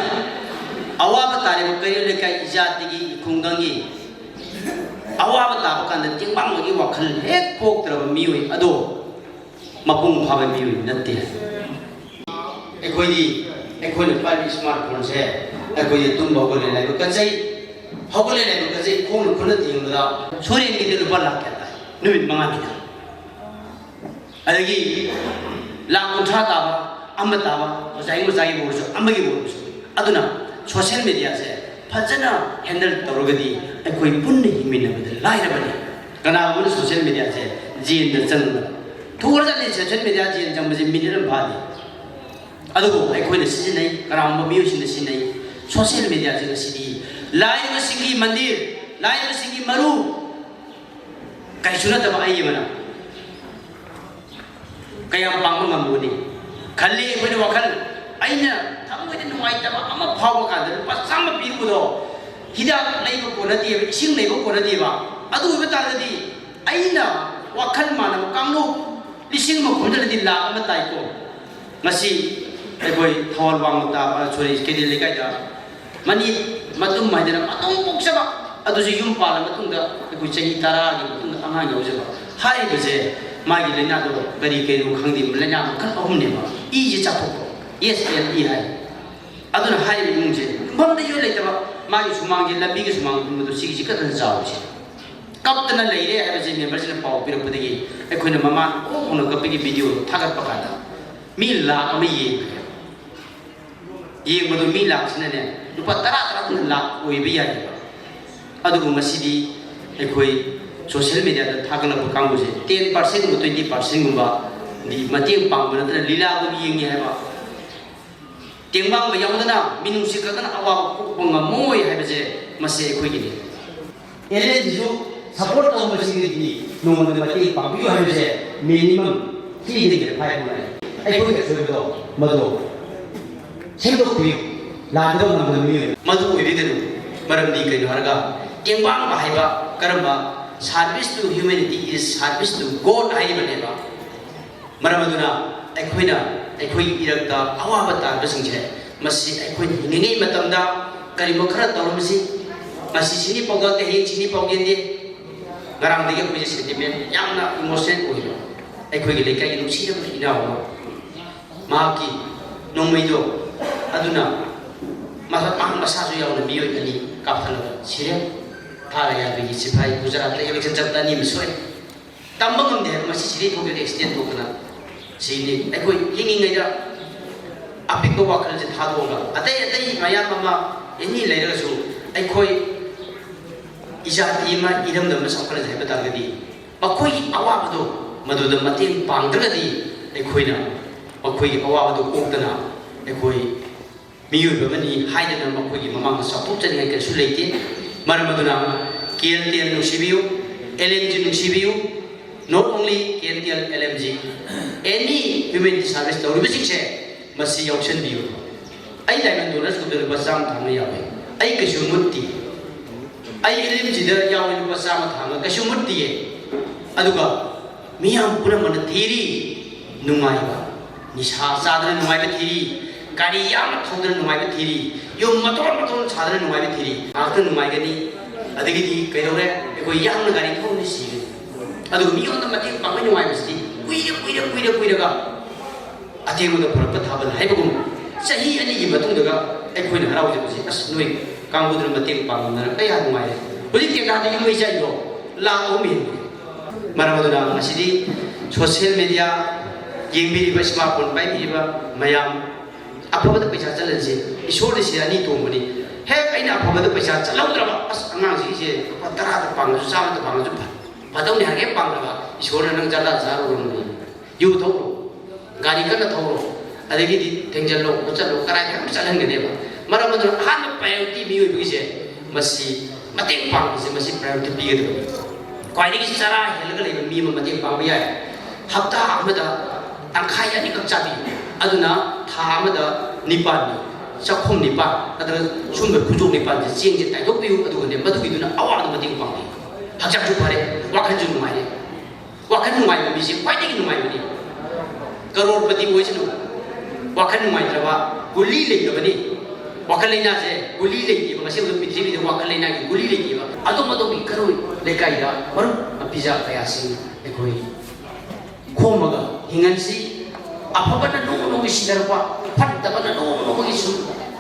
ꯑꯋꯥꯕ ꯇꯥꯔꯤꯕ ꯀꯩꯔꯣꯜ ꯂꯩꯀꯥꯏ ꯏꯖꯥꯇꯤꯒꯤ ꯈꯨꯡꯒꯪꯒꯤ ꯑꯋꯥꯕ ꯇꯥꯕ ꯀꯥꯟꯗ ꯇꯦꯡꯕꯥꯡꯕꯒꯤ ꯋꯥꯈꯜ ꯍꯦꯛ ꯄꯣꯛꯇ꯭ꯔꯕ ꯃꯤꯑꯣꯏ ꯑꯗꯣ ꯃꯄꯨꯡ ꯐꯥꯕ ꯃꯤꯑꯣꯏ ꯅꯠꯇꯦ꯫ ꯑꯩꯈꯣꯏꯗꯤ, ꯑꯩꯈꯣꯏꯅ ꯄꯥꯏꯔꯤꯕ ꯁ꯭ꯃꯥꯔꯠ ꯐꯣꯟꯁꯦ ꯑꯩꯈꯣꯏꯗꯤ ꯇꯨꯝꯕ ꯍꯧꯒꯠꯂꯦ ꯂꯥꯏꯕꯛ ꯀꯠꯆꯩ, ꯍꯧꯒꯠꯂꯦ ꯂꯥꯏꯕꯛ ꯀꯠꯆꯩ, ꯈꯣꯡꯅ ꯈꯨꯠꯅ ꯊꯦꯡꯕꯗ ꯁꯣꯔꯦꯟꯒꯤꯗꯤ ꯂꯨꯄꯥ ꯂꯥꯛ ꯀꯌꯥ ꯇꯥꯏ ꯅꯨꯃꯤꯠ ꯃꯉꯥꯅꯤꯗ? ꯑꯗꯒꯤ ꯂꯥꯛ ꯀꯨꯟꯊ꯭ꯔꯥ ꯇꯥꯕ, ꯑꯃ ꯇꯥꯕ, ꯑꯣꯖꯥꯒꯤ ꯃꯆꯥꯒꯤꯕꯨ ꯑꯣꯏꯔꯁꯨ, ꯑꯃꯒꯤꯕꯨ ꯑꯣꯏꯔꯁꯨ꯫ ꯑꯗꯨꯅ ꯁꯣꯁꯤꯌꯦꯜ ꯃꯦꯗꯤꯌꯥꯁꯦ ꯐꯖꯅ ꯍꯦꯟꯗꯜ ꯇꯧꯔꯒꯗꯤ ꯑꯩꯈꯣꯏ ꯄꯨꯟꯅ ꯍꯤꯡꯃꯤꯟꯅꯕꯗ ꯂꯥꯏꯔꯕꯅꯤ꯫ ꯀꯅꯥꯒꯨꯝꯕꯅ ꯁꯣꯁꯤꯌꯦꯜ ꯃꯦꯗꯤꯌꯥꯁꯦ ꯖꯦꯟꯗ ꯆꯪꯕ ꯊꯨꯒ꯭ꯔꯖꯥꯠꯅꯤ꯫ ꯁꯣꯁꯤꯌꯦꯜ ꯃꯦꯗꯤꯌꯥ ꯖꯦꯟ ꯆꯪꯕꯁꯦ ꯃꯤꯅꯤꯠ ꯑꯃ ꯐꯥꯗꯦ꯫ ꯑꯗꯨꯕꯨ ꯑꯩꯈꯣꯏꯅ ꯁꯤꯖꯤꯟꯅꯩ, ꯀꯅꯥꯒꯨꯝꯕ ꯃꯤꯑꯣꯏꯁꯤꯡꯅ ꯁꯤꯖꯤꯟꯅꯩ꯫ ꯁꯣꯁꯤꯌꯦꯜ ꯃꯦꯗꯤꯌꯥꯁꯤꯡ ꯑꯁꯤꯗꯤ ꯂꯥꯏꯔꯕꯁꯤꯡꯒꯤ ꯃꯟꯗꯤꯔ, ꯂꯥꯏꯔꯕꯁꯤꯡꯒꯤ ꯃꯔꯨ ꯀꯩꯁꯨ ꯅꯠꯇꯕ ꯑꯩ ꯑꯃꯅ ꯀꯌꯥꯝ ꯄꯥꯡꯕ ꯉꯝꯒꯅꯤ ꯈꯜꯂꯤ꯫ ꯑꯩꯈꯣꯏꯅ ꯋꯥꯈꯜ, ꯑꯩꯅ ꯊꯃꯣꯏꯗ ꯅꯨꯡꯉꯥꯏꯇꯕ ꯑꯃ ꯐꯥꯎꯕ ꯀꯥꯟꯗ ꯂꯨꯄꯥ ꯆꯥꯝꯃ ꯄꯤꯔꯨꯕꯗꯣ ꯍꯤꯗꯥꯛ ꯂꯩꯕ ꯀꯣꯟꯅꯗꯦꯕ, ꯏꯁꯤꯡ ꯂꯩꯕ ꯀꯣꯟꯅꯗꯦꯕ꯫ ꯑꯗꯨ ꯑꯣꯏꯕ ꯇꯥꯔꯒꯗꯤ ꯑꯩꯅ ꯋꯥꯈꯜ ꯃꯥꯟꯅꯕ ꯀꯥꯡꯂꯨꯞ ꯂꯤꯁꯤꯡ ꯑꯃ ꯈꯣꯝꯖꯤꯜꯂꯗꯤ ꯂꯥꯛ ꯑꯃ ꯇꯥꯏꯀꯣ꯫ ꯉꯁꯤ ꯑꯩꯈꯣꯏ ꯊꯧꯕꯥꯜ ꯋꯥꯡꯃ ꯇꯥꯕ, ꯁꯣꯔꯤ, ꯀꯩꯗꯦꯜ ꯂꯩꯀꯥꯏꯗ ꯃꯅꯤ ꯃꯇꯨꯝ ꯍꯥꯏꯗꯅ ꯃꯇꯨꯝ ꯄꯣꯛꯆꯕ, ꯑꯗꯨꯁꯨ ꯌꯨꯝ ꯄꯥꯜꯂ ꯃꯇꯨꯡꯗ ꯑꯩꯈꯣꯏ ꯆꯍꯤ ꯇꯔꯥꯒꯤ ꯃꯇꯨꯡꯗ ꯑꯉꯥꯡ ꯌꯥꯎꯖꯕ꯫ ꯍꯥꯏꯔꯤꯕꯁꯦ ꯃꯥꯒꯤ ꯂꯥꯏꯅꯥꯗꯣ ꯀꯔꯤ ꯀꯩꯅꯣ ꯈꯪꯗꯦ, ꯂꯥꯏꯅꯥ ꯃꯈꯜ ꯑꯍꯨꯝꯅꯦꯕ꯫ ꯏꯁꯦ ꯆꯥꯊꯣꯛꯄ, ꯑꯦꯁ ꯑꯦꯜ ꯏ ꯍꯥꯏ꯫ ꯑꯗꯨꯅ ꯍꯥꯏꯔꯤꯕ ꯏꯃꯨꯡꯁꯦ ꯌꯨꯝꯐꯝꯗ ꯌꯣꯏ ꯂꯩꯇꯕ, ꯃꯥꯒꯤ ꯁꯨꯃꯥꯡꯁꯦ, ꯂꯝꯕꯤꯒꯤ ꯁꯨꯃꯥꯡ ꯄꯨꯟꯕꯗꯣ ꯁꯤꯒꯤꯁꯤ ꯈꯛꯇꯅ ꯆꯥꯎꯔꯤꯁꯦ꯫ ꯀꯞꯇꯅ ꯂꯩꯔꯦ ꯍꯥꯏꯕꯁꯦ ꯃꯦꯝꯕꯔꯁꯤꯅ ꯄꯥꯎ ꯄꯤꯔꯛꯄꯗꯒꯤ ꯑꯩꯈꯣꯏꯅ ꯃꯃꯥꯟ ꯑꯣꯛ ꯍꯧꯅ ꯀꯞꯄꯒꯤ ꯚꯤꯗꯤꯑꯣ ꯊꯥꯒꯠꯄ ꯀꯥꯟꯗ ꯃꯤ ꯂꯥꯛ ꯑꯃ ꯌꯦꯡꯈ꯭ꯔꯦ꯫ ꯌꯦꯡꯕꯗꯨ ꯃꯤ ꯂꯥꯛꯁꯤꯅꯅꯦ ꯂꯨꯄꯥ ꯇꯔꯥ ꯇꯔꯥꯗꯨꯅ ꯂꯥꯛ ꯑꯣꯏꯕ ꯌꯥꯏꯑꯕ꯫ ꯑꯗꯨꯕꯨ ꯉꯁꯤꯗꯤ ꯑꯩꯈꯣꯏ ꯁꯣꯁꯤꯌꯦꯜ ꯃꯦꯗꯤꯌꯥꯗ ꯊꯥꯒꯠꯂꯛꯄ ꯀꯥꯡꯕꯨꯁꯦ ꯇꯦꯟ ꯄꯥꯔꯁꯦꯟꯒꯨꯝꯕ, ꯇ꯭ꯋꯦꯟꯇꯤ ꯄꯥꯔꯁꯦꯟꯒꯨꯝꯕꯗꯤ ꯃꯇꯦꯡ ꯄꯥꯡꯕ ꯅꯠꯇꯅ ꯂꯤꯂꯥꯕꯨ ꯌꯦꯡꯉꯤ ꯍꯥꯏꯕ, ꯇꯦꯡꯕꯥꯡꯕ ꯌꯥꯎꯗꯅ ꯃꯤꯅꯨꯡꯁꯤ ꯈꯛꯇꯅ ꯑꯋꯥꯕ ꯀꯣꯛꯄ ꯉꯝꯃꯣꯏ ꯍꯥꯏꯕꯁꯦ ꯃꯁꯤ ꯑꯩꯈꯣꯏꯒꯤꯅꯤ꯫ ꯑꯦꯜ ꯑꯦꯟ ꯖꯤꯁꯨ ꯁꯄꯣꯔꯠ ꯇꯧꯕꯁꯤꯡꯗꯒꯤ ꯅꯣꯡꯃꯗ ꯃꯇꯦꯡ ꯄꯥꯡꯕꯤꯌꯨ ꯍꯥꯏꯕꯁꯦ ꯃꯤꯅꯤꯃꯝ ꯊ꯭ꯔꯤꯗꯒꯤ ꯐꯥꯏꯚ ꯐꯥꯎꯅ ꯑꯩꯈꯣꯏꯒꯤ ꯑꯁꯣꯏꯕꯗꯣ ꯃꯗꯨ ꯁꯦꯝꯗꯣꯛꯄꯤꯌꯨ꯫ ꯂꯥꯟꯗꯕ ꯉꯝꯗꯕ ꯃꯤꯑꯣꯏ ꯃꯗꯨ ꯑꯣꯏꯕꯤꯒꯅꯨ꯫ ꯃꯔꯝꯗꯤ ꯀꯩꯅꯣ ꯍꯥꯏꯔꯒ ꯇꯦꯡꯕꯥꯡꯕ ꯍꯥꯏꯕ ꯀꯔꯝꯕ service to humanity is service to God ꯍꯥꯏꯔꯤꯕꯅꯦꯕ꯫ ꯃꯔꯝ ꯑꯗꯨꯅ ꯑꯩꯈꯣꯏꯅ ꯑꯩꯈꯣꯏꯒꯤ ꯏꯔꯛꯇ ꯑꯋꯥꯕ ꯇꯥꯔꯕꯁꯤꯡꯁꯦ ꯃꯁꯤ ꯑꯩꯈꯣꯏꯅ ꯍꯤꯡꯂꯤꯉꯩ ꯃꯇꯝꯗ ꯀꯔꯤꯒꯨꯝꯕ ꯈꯔ ꯇꯧꯔꯝꯁꯤ꯫ ꯉꯁꯤ ꯁꯤꯅꯤ ꯄꯥꯎꯗ ꯍꯌꯦꯡ ꯁꯤꯅꯤ ꯄꯥꯎꯗꯦꯟꯗꯦ꯫ ꯉꯔꯥꯡꯗꯒꯤ ꯑꯩꯈꯣꯏꯁꯦ ꯁꯦꯟꯇꯤꯃꯦꯟ ꯌꯥꯝꯅ ꯏꯃꯣꯁꯅꯦꯜ ꯑꯣꯏꯕ ꯑꯩꯈꯣꯏꯒꯤ ꯂꯩꯀꯥꯏꯒꯤ ꯅꯨꯡꯁꯤꯖꯕ ꯏꯅꯥꯎ ꯑꯃ ꯃꯍꯥꯛꯀꯤ ꯅꯣꯡꯃꯩꯗꯣ ꯑꯗꯨꯅ ꯃꯍꯥꯛ ꯃꯍꯥꯛ ꯃꯁꯥꯁꯨ ꯌꯥꯎꯅ ꯃꯤꯑꯣꯏ ꯑꯅꯤ ꯀꯥꯞꯊꯠꯂꯒ ꯁꯤꯔꯦ꯫ ꯊꯥꯔ ꯌꯥꯗ꯭ꯔꯤꯒꯤ ꯁꯤꯐꯥꯏ ꯒꯨꯖꯔꯥꯠꯇ ꯏꯂꯦꯛꯁꯟ ꯆꯠꯄꯗ ꯑꯅꯤ ꯑꯃ ꯁꯣꯛꯑꯦ꯫ ꯇꯝꯕ ꯉꯝꯗꯦ ꯍꯥꯏꯕ ꯃꯁꯤ ꯁꯤꯔꯦ ꯊꯣꯛꯇꯣꯏꯅ ꯑꯦꯛꯁꯤꯗꯦꯟ ꯊꯣꯛꯇꯅ ꯁꯤꯅꯤ꯫ ꯑꯩꯈꯣꯏ ꯍꯤꯡꯂꯤꯉꯩꯗ ꯑꯄꯤꯛꯄ ꯋꯥꯈꯜꯁꯦ ꯊꯥꯗꯣꯛꯑꯒ ꯑꯇꯩ ꯑꯇꯩ ꯃꯌꯥꯝ ꯑꯃ ꯑꯦꯅꯤ ꯂꯩꯔꯒꯁꯨ ꯑꯩꯈꯣꯏ ꯏꯖꯥꯇꯤ ꯑꯃ ꯏꯔꯝꯗꯝ ꯑꯃ ꯆꯥꯎꯈꯠꯂꯁꯦ ꯍꯥꯏꯕ ꯇꯥꯔꯒꯗꯤ ꯃꯈꯣꯏꯒꯤ ꯑꯋꯥꯕꯗꯣ ꯃꯗꯨꯗ ꯃꯇꯦꯡ ꯄꯥꯡꯗ꯭ꯔꯒꯗꯤ ꯑꯩꯈꯣꯏꯅ ꯃꯈꯣꯏꯒꯤ ꯑꯋꯥꯕꯗꯣ ꯀꯣꯛꯇꯅ ꯑꯩꯈꯣꯏ ꯃꯤꯑꯣꯏꯕ ꯑꯃꯅꯤ ꯍꯥꯏꯗꯅ ꯃꯈꯣꯏꯒꯤ ꯃꯃꯥꯡꯗ ꯆꯥꯎꯊꯣꯛꯆꯅꯤꯡꯉꯥꯏ ꯀꯔꯤꯁꯨ ꯂꯩꯇꯦ꯫ ꯃꯔꯝ ꯑꯗꯨꯅ ꯀꯦ ꯑꯦꯜ ꯇꯤ ꯑꯦꯜ ꯅꯨꯡꯁꯤꯕꯤꯌꯨ, ꯑꯦꯜ ꯑꯦꯝ ꯖꯤ ꯅꯨꯡꯁꯤꯕꯤꯌꯨ, not only K L T L, L M G, any humanity service ꯇꯧꯔꯤꯕꯁꯤꯡꯁꯦ ꯃꯁꯤ ꯌꯥꯎꯁꯟꯕꯤꯌꯨ꯫ ꯑꯩ ꯗꯥꯏꯃꯟ ꯗꯣꯅꯔꯁ ꯀ꯭ꯂꯕꯇ ꯂꯨꯄꯥ ꯆꯥꯝꯃ ꯊꯥꯅ ꯌꯥꯎꯏ꯫ ꯑꯩ ꯀꯩꯁꯨ ꯃꯨꯠꯇꯦ꯫ ꯑꯩ ꯑꯦꯜ ꯑꯦꯝ ꯖꯤꯗ ꯌꯥꯎꯏ, ꯂꯨꯄꯥ ꯆꯥꯝꯃ ꯊꯥꯅ ꯀꯩꯁꯨ ꯃꯨꯠꯇꯤꯌꯦ꯫ ꯑꯗꯨꯒ ꯃꯤꯌꯥꯝ ꯄꯨꯝꯅꯃꯛꯅ ꯊꯤꯔꯤ ꯅꯨꯡꯉꯥꯏꯕ, ꯅꯤꯁꯥ ꯆꯥꯗꯅ ꯅꯨꯡꯉꯥꯏꯕ ꯊꯤꯔꯤ, ꯒꯥꯔꯤ ꯌꯥꯝꯅ ꯊꯧꯗꯅ ꯅꯨꯡꯉꯥꯏꯕ ꯊꯤꯔꯤ, ꯌꯨꯝ ꯃꯊꯣꯟ ꯃꯊꯣꯟ ꯁꯥꯗꯅ ꯅꯨꯡꯉꯥꯏꯕ ꯊꯤꯔꯤ꯫ ꯉꯥꯏꯍꯥꯛꯇ ꯅꯨꯡꯉꯥꯏꯒꯅꯤ, ꯑꯗꯒꯤꯗꯤ ꯀꯩꯗꯧꯔꯦ? ꯑꯩꯈꯣꯏ ꯌꯥꯡꯅ ꯒꯥꯔꯤ ꯊꯧꯔꯗꯤ ꯁꯤꯒꯅꯤ꯫ ꯑꯗꯨꯒ ꯃꯤꯉꯣꯟꯗ ꯃꯇꯦꯡ ꯄꯥꯡꯕ ꯅꯨꯡꯉꯥꯏꯕꯁꯤꯗꯤ ꯀꯨꯏꯔ ꯀꯨꯏꯔ ꯀꯨꯏꯔ ꯀꯨꯏꯔꯒ ꯑꯊꯦꯡꯕꯗ ꯄꯨꯔꯛꯄ ꯊꯥꯕꯜ ꯍꯥꯏꯕꯒꯨꯝ ꯆꯍꯤ ꯑꯅꯤꯒꯤ ꯃꯇꯨꯡꯗꯒ ꯑꯩꯈꯣꯏꯅ ꯍꯔꯥꯎꯖꯕꯁꯤ, ꯑꯁ, ꯅꯣꯏ ꯀꯥꯡꯕꯨꯗꯨꯅ ꯃꯇꯦꯡ ꯄꯥꯡꯂꯝꯗꯅ ꯀꯌꯥ ꯅꯨꯡꯉꯥꯏꯔꯦ꯫ ꯍꯧꯖꯤꯛ ꯇꯦꯟꯊꯥꯗ ꯌꯨꯝ ꯃꯩ ꯆꯥꯛꯏꯗꯣ ꯂꯥꯈ ꯑꯍꯨꯝ ꯍꯦꯟꯕ꯫ ꯃꯔꯝ ꯑꯗꯨꯅ ꯉꯁꯤꯗꯤ ꯁꯣꯁꯤꯌꯦꯜ ꯃꯦꯗꯤꯌꯥ ꯌꯦꯡꯕꯤꯔꯤꯕ, ꯏꯁꯃꯥꯔꯠ ꯐꯣꯟ ꯄꯥꯏꯕꯤꯔꯤꯕ ꯃꯌꯥꯝ, ꯑꯐꯕꯗ ꯄꯩꯁꯥ ꯆꯠꯍꯟꯁꯤ꯫ ꯏꯁꯣꯔꯗꯤ ꯁꯤꯗ ꯑꯅꯤ ꯇꯣꯡꯕꯅꯤ꯫ ꯍꯦꯛ ꯑꯩꯅ ꯑꯐꯕꯗ ꯄꯩꯁꯥ ꯆꯠꯍꯧꯗ꯭ꯔꯕ, ꯑꯁ, ꯑꯉꯥꯡꯁꯤꯡꯁꯦ ꯂꯨꯄꯥ ꯇꯔꯥꯗ ꯄꯥꯡꯉꯁꯨ, ꯆꯥꯝꯃꯗ ꯄꯥꯡꯉꯁꯨ ꯐ-, ꯐꯗꯧꯅꯤ ꯍꯥꯏꯔꯒ ꯍꯦꯛ ꯄꯥꯡꯗ꯭ꯔꯕ, ꯏꯁꯣꯔꯅ ꯅꯪ ꯖꯔꯗꯥ ꯆꯥꯔꯨꯔꯕꯅꯤ꯫ ꯌꯨ ꯊꯧꯔꯣ, ꯒꯥꯔꯤ ꯀꯟꯅ ꯊꯧꯔꯣ, ꯑꯗꯒꯤꯗꯤ ꯊꯦꯡꯖꯤꯜꯂꯣ, ꯈꯣꯠꯆꯜꯂꯣ, ꯀꯔꯥꯏ ꯀꯔꯥꯏ ꯆꯠꯍꯟꯒꯅꯦꯕ꯫ ꯃꯔꯝ ꯑꯗꯨꯅ ꯑꯍꯥꯟꯕ ꯄ꯭ꯔꯥꯏꯌꯣꯔꯤꯇꯤ ꯃꯤꯑꯣꯏꯕꯒꯤꯁꯦ ꯃꯁꯤ ꯃꯇꯦꯡ ꯄꯥꯡꯕꯁꯦ, ꯃꯁꯤ ꯄ꯭ꯔꯥꯏꯌꯣꯔꯤꯇꯤ ꯄꯤꯒꯗꯕꯅꯤ꯫ ꯈ꯭ꯋꯥꯏꯗꯒꯤ ꯆꯔꯥ ꯍꯦꯜꯂꯒ ꯂꯩꯕ ꯃꯤ ꯑꯃ ꯃꯇꯦꯡ ꯄꯥꯡꯕ ꯌꯥꯏ꯫ ꯍꯞꯇꯥ ꯑꯃꯗ ꯇꯪꯈꯥꯏ ꯑꯅꯤꯈꯛ ꯆꯥꯕꯤꯌꯨ, ꯑꯗꯨꯅ ꯊꯥ ꯑꯃꯗ ꯅꯤꯄꯥꯜꯅꯤ꯫ ꯆꯥꯛꯈꯨꯝ ꯅꯤꯄꯥꯜ, ꯑꯗꯨꯒ ꯁꯨꯝꯕ ꯈꯨꯖꯣꯛ ꯅꯤꯄꯥꯜꯁꯦ, ꯆꯦꯡꯁꯦ ꯇꯥꯏꯊꯣꯛꯄꯤꯌꯨ, ꯑꯗꯨꯒꯅꯦ ꯃꯗꯨꯒꯤꯗꯨꯅ ꯑꯋꯥꯕꯗ ꯃꯇꯦꯡ ꯄꯥꯡꯕꯤꯌꯨ꯫ ꯍꯛꯆꯥꯡꯁꯨ ꯐꯔꯦ, ꯋꯥꯈꯜꯁꯨ ꯅꯨꯡꯉꯥꯏꯔꯦ꯫ ꯋꯥꯈꯜ ꯅꯨꯡꯉꯥꯏꯕ ꯃꯤꯁꯦ ꯈ꯭ꯋꯥꯏꯗꯒꯤ ꯅꯨꯡꯉꯥꯏꯕꯅꯤ꯫ ꯀꯔꯣꯔꯄꯇꯤ ꯑꯣꯏꯁꯅꯨ, ꯋꯥꯈꯜ ꯅꯨꯡꯉꯥꯏꯇ꯭ꯔꯕ ꯒꯨꯂꯤ ꯂꯩꯇꯕꯅꯤ꯫ ꯋꯥꯈꯜ ꯂꯩꯅꯥꯁꯦ ꯒꯨꯂꯤ ꯂꯩꯇꯦꯕ꯫ ꯉꯁꯤ ꯍꯧꯖꯤꯛ ꯄ꯭ꯔꯤꯊꯤꯕꯤꯗ ꯋꯥꯈꯜ ꯂꯩꯅꯥꯒꯤ ꯒꯨꯂꯤ ꯂꯩꯇꯦꯕ꯫ ꯑꯗꯣꯝ ꯑꯗꯣꯝꯒꯤ ꯀꯔꯣꯏ ꯂꯩꯀꯥꯏꯗ ꯃꯔꯨꯞ ꯃꯄꯤꯖꯥ ꯀꯌꯥꯁꯤꯡ ꯑꯩꯈꯣꯏ ꯈꯣꯝꯃꯒ ꯍꯤꯡꯍꯟꯁꯤ꯫ ꯑꯐꯕꯅ ꯅꯣꯡꯃ ꯅꯣꯡꯃꯒꯤ ꯁꯤꯊꯔꯛꯄ, ꯐꯠꯇꯕꯅ ꯅꯣꯡꯃ ꯅꯣꯡꯃꯒꯤ ꯁꯨꯝ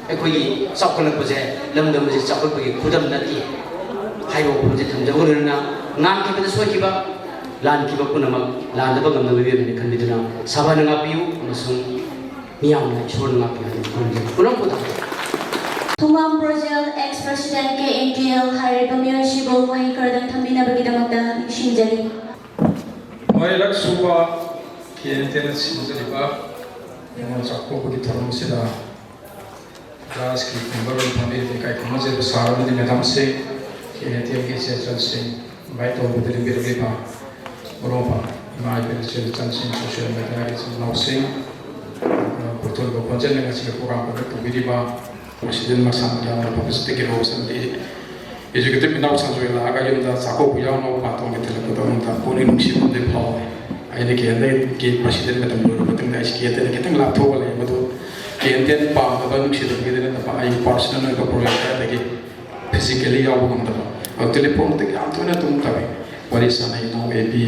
ꯑꯩꯈꯣꯏꯒꯤ ꯆꯥꯎꯈꯠꯂꯛꯄꯁꯦ, ꯂꯝꯗꯝ ꯑꯁꯤ ꯆꯥꯎꯈꯠꯄꯒꯤ ꯈꯨꯗꯝ ꯅꯠꯇꯦ ꯍꯥꯏꯕ ꯋꯥꯐꯝꯁꯦ ꯊꯝꯖꯕ ꯂꯣꯏꯅꯅ, ꯉꯥꯡꯈꯤꯕꯗ ꯁꯣꯏꯈꯤꯕ, ꯂꯥꯟꯈꯤꯕ ꯄꯨꯝꯅꯃꯛ ꯂꯥꯟꯗꯕ ꯉꯝꯅꯕ ꯃꯤꯑꯣꯏ ꯑꯃꯅꯤ ꯈꯟꯕꯤꯗꯨꯅ ꯁꯚꯥꯅ ꯉꯥꯛꯄꯤꯌꯨ ꯑꯃꯁꯨꯡ ꯃꯤꯌꯥꯝꯅ ꯏꯁꯣꯔꯅ ꯉꯥꯛꯄꯤꯌꯨ ꯍꯥꯏꯅ ꯈꯨꯔꯨꯝꯖꯔꯤ꯫ ꯄꯨꯂꯞ ꯄꯨꯊꯣꯛꯄꯤꯌꯨ꯫ ꯊꯣꯡꯉꯥꯝ ꯕ꯭ꯔꯣꯖꯦꯜ, ex president K N T L ꯍꯥꯏꯔꯤꯕ ꯃꯤꯑꯣꯏꯁꯤꯕꯨ ꯃꯣꯏ ꯈꯔꯗꯪ ꯊꯝꯕꯤꯅꯕꯒꯤꯗꯃꯛꯇ ꯅꯤꯡꯁꯤꯡꯖꯔꯤ꯫ ꯃꯔꯤꯔꯛ ꯁꯨꯕ K N T L ꯁꯤꯟꯖꯔꯤꯕ ꯅꯤꯉꯣꯜ ꯆꯥꯛꯀꯧꯕꯒꯤ ꯊꯧꯔꯝ ꯑꯁꯤꯗ ꯀ꯭ꯂꯥꯁꯀꯤ ꯃꯦꯝꯕꯔ ꯑꯣꯏꯅ ꯐꯝꯕꯤꯔꯤꯕ ꯏꯀꯥꯏ ꯈꯨꯝꯅꯖꯕ ꯁꯥꯔ ꯑꯃꯗꯤ ꯃꯦꯗꯥꯝꯁꯤꯡ, ꯀꯦ ꯑꯦꯟ ꯇꯤ ꯑꯦꯜꯒꯤ ꯏꯆꯦ ꯏꯆꯜꯁꯤꯡ, ꯏꯟꯚꯥꯏꯠ ꯇꯧꯕꯗ ꯂꯦꯡꯕꯤꯔꯛꯂꯤꯕ ꯃꯔꯨꯞ ꯃꯄꯥꯡ, ꯏꯃꯥ ꯏꯕꯦꯜ ꯏꯆꯦ ꯏꯆꯜꯁꯤꯡ, ꯁꯣꯁꯤꯌꯦꯜ ꯃꯦꯗꯤꯌꯥꯒꯤ ꯏꯆꯤꯜ ꯏꯅꯥꯎꯁꯤꯡ, ꯑꯗꯨꯒ ꯄꯨꯊꯣꯛꯂꯤꯕ ꯈꯣꯟꯖꯦꯜꯅ ꯉꯁꯤꯒꯤ ꯄ꯭ꯔꯣꯒ꯭ꯔꯥꯝ ꯑꯗꯨ ꯄꯨꯕꯤꯔꯤꯕ ꯄ꯭ꯔꯁꯤꯗꯦꯟ ꯃꯁꯥ ꯃꯊꯥ ꯄꯕ꯭ꯂꯤꯁꯤꯇꯤꯒꯤ ꯔꯣꯁ ꯑꯃꯗꯤ ꯑꯦꯖꯨꯀꯦꯇꯤꯚ ꯏꯅꯥꯎ ꯁꯟꯖꯣꯏ ꯂꯥꯛꯑꯒ ꯌꯨꯝꯗ ꯆꯥꯛꯀꯧꯕ ꯌꯥꯎꯅꯕ ꯄꯥꯇꯣꯟꯒ ꯊꯤꯜꯂꯛꯄꯗꯣ ꯑꯃꯨꯛꯇ ꯄꯨꯛꯅꯤꯡ ꯅꯨꯡꯁꯤꯕ ꯑꯃꯗꯤ ꯐꯥꯎꯋꯦ꯫ ꯑꯩꯅ ꯀꯦ ꯑꯦꯟ ꯇꯤ ꯑꯦꯜꯒꯤ ꯄ꯭ꯔꯁꯤꯗꯦꯟ ꯃꯇꯝ ꯂꯣꯏꯔꯕ ꯃꯇꯨꯡꯗ ꯑꯩꯁꯦ ꯀꯦ ꯑꯦꯟ ꯇꯤ ꯑꯦꯜꯗ ꯈꯤꯇꯪ ꯂꯥꯞꯊꯣꯛꯑꯒ ꯂꯩ, ꯃꯗꯨ ꯀꯦ ꯑꯦꯟ ꯇꯤ ꯑꯦꯜ ꯄꯥꯝꯗꯕ ꯅꯨꯡꯁꯤꯗꯕꯒꯤꯗꯤ ꯅꯠꯇꯕ ꯑꯩꯒꯤ ꯄꯥꯔꯁꯣꯅꯦꯜ ꯑꯣꯏꯕ ꯄ꯭ꯔꯣꯕ꯭ꯂꯦꯝ ꯈꯔꯗꯒꯤ ꯐꯤꯖꯤꯀꯦꯜꯂꯤ ꯌꯥꯎꯕ ꯉꯝꯗꯕ꯫ ꯑꯗꯣ ꯇꯦꯂꯤꯐꯣꯟꯗꯒꯤ ꯌꯥꯝ ꯇꯣꯏꯅ ꯑꯗꯨꯝ ꯇꯧꯏ, ꯋꯥꯔꯤ ꯁꯥꯟꯅꯩ, ꯏꯅꯥꯎ ꯑꯦ ꯕꯤ,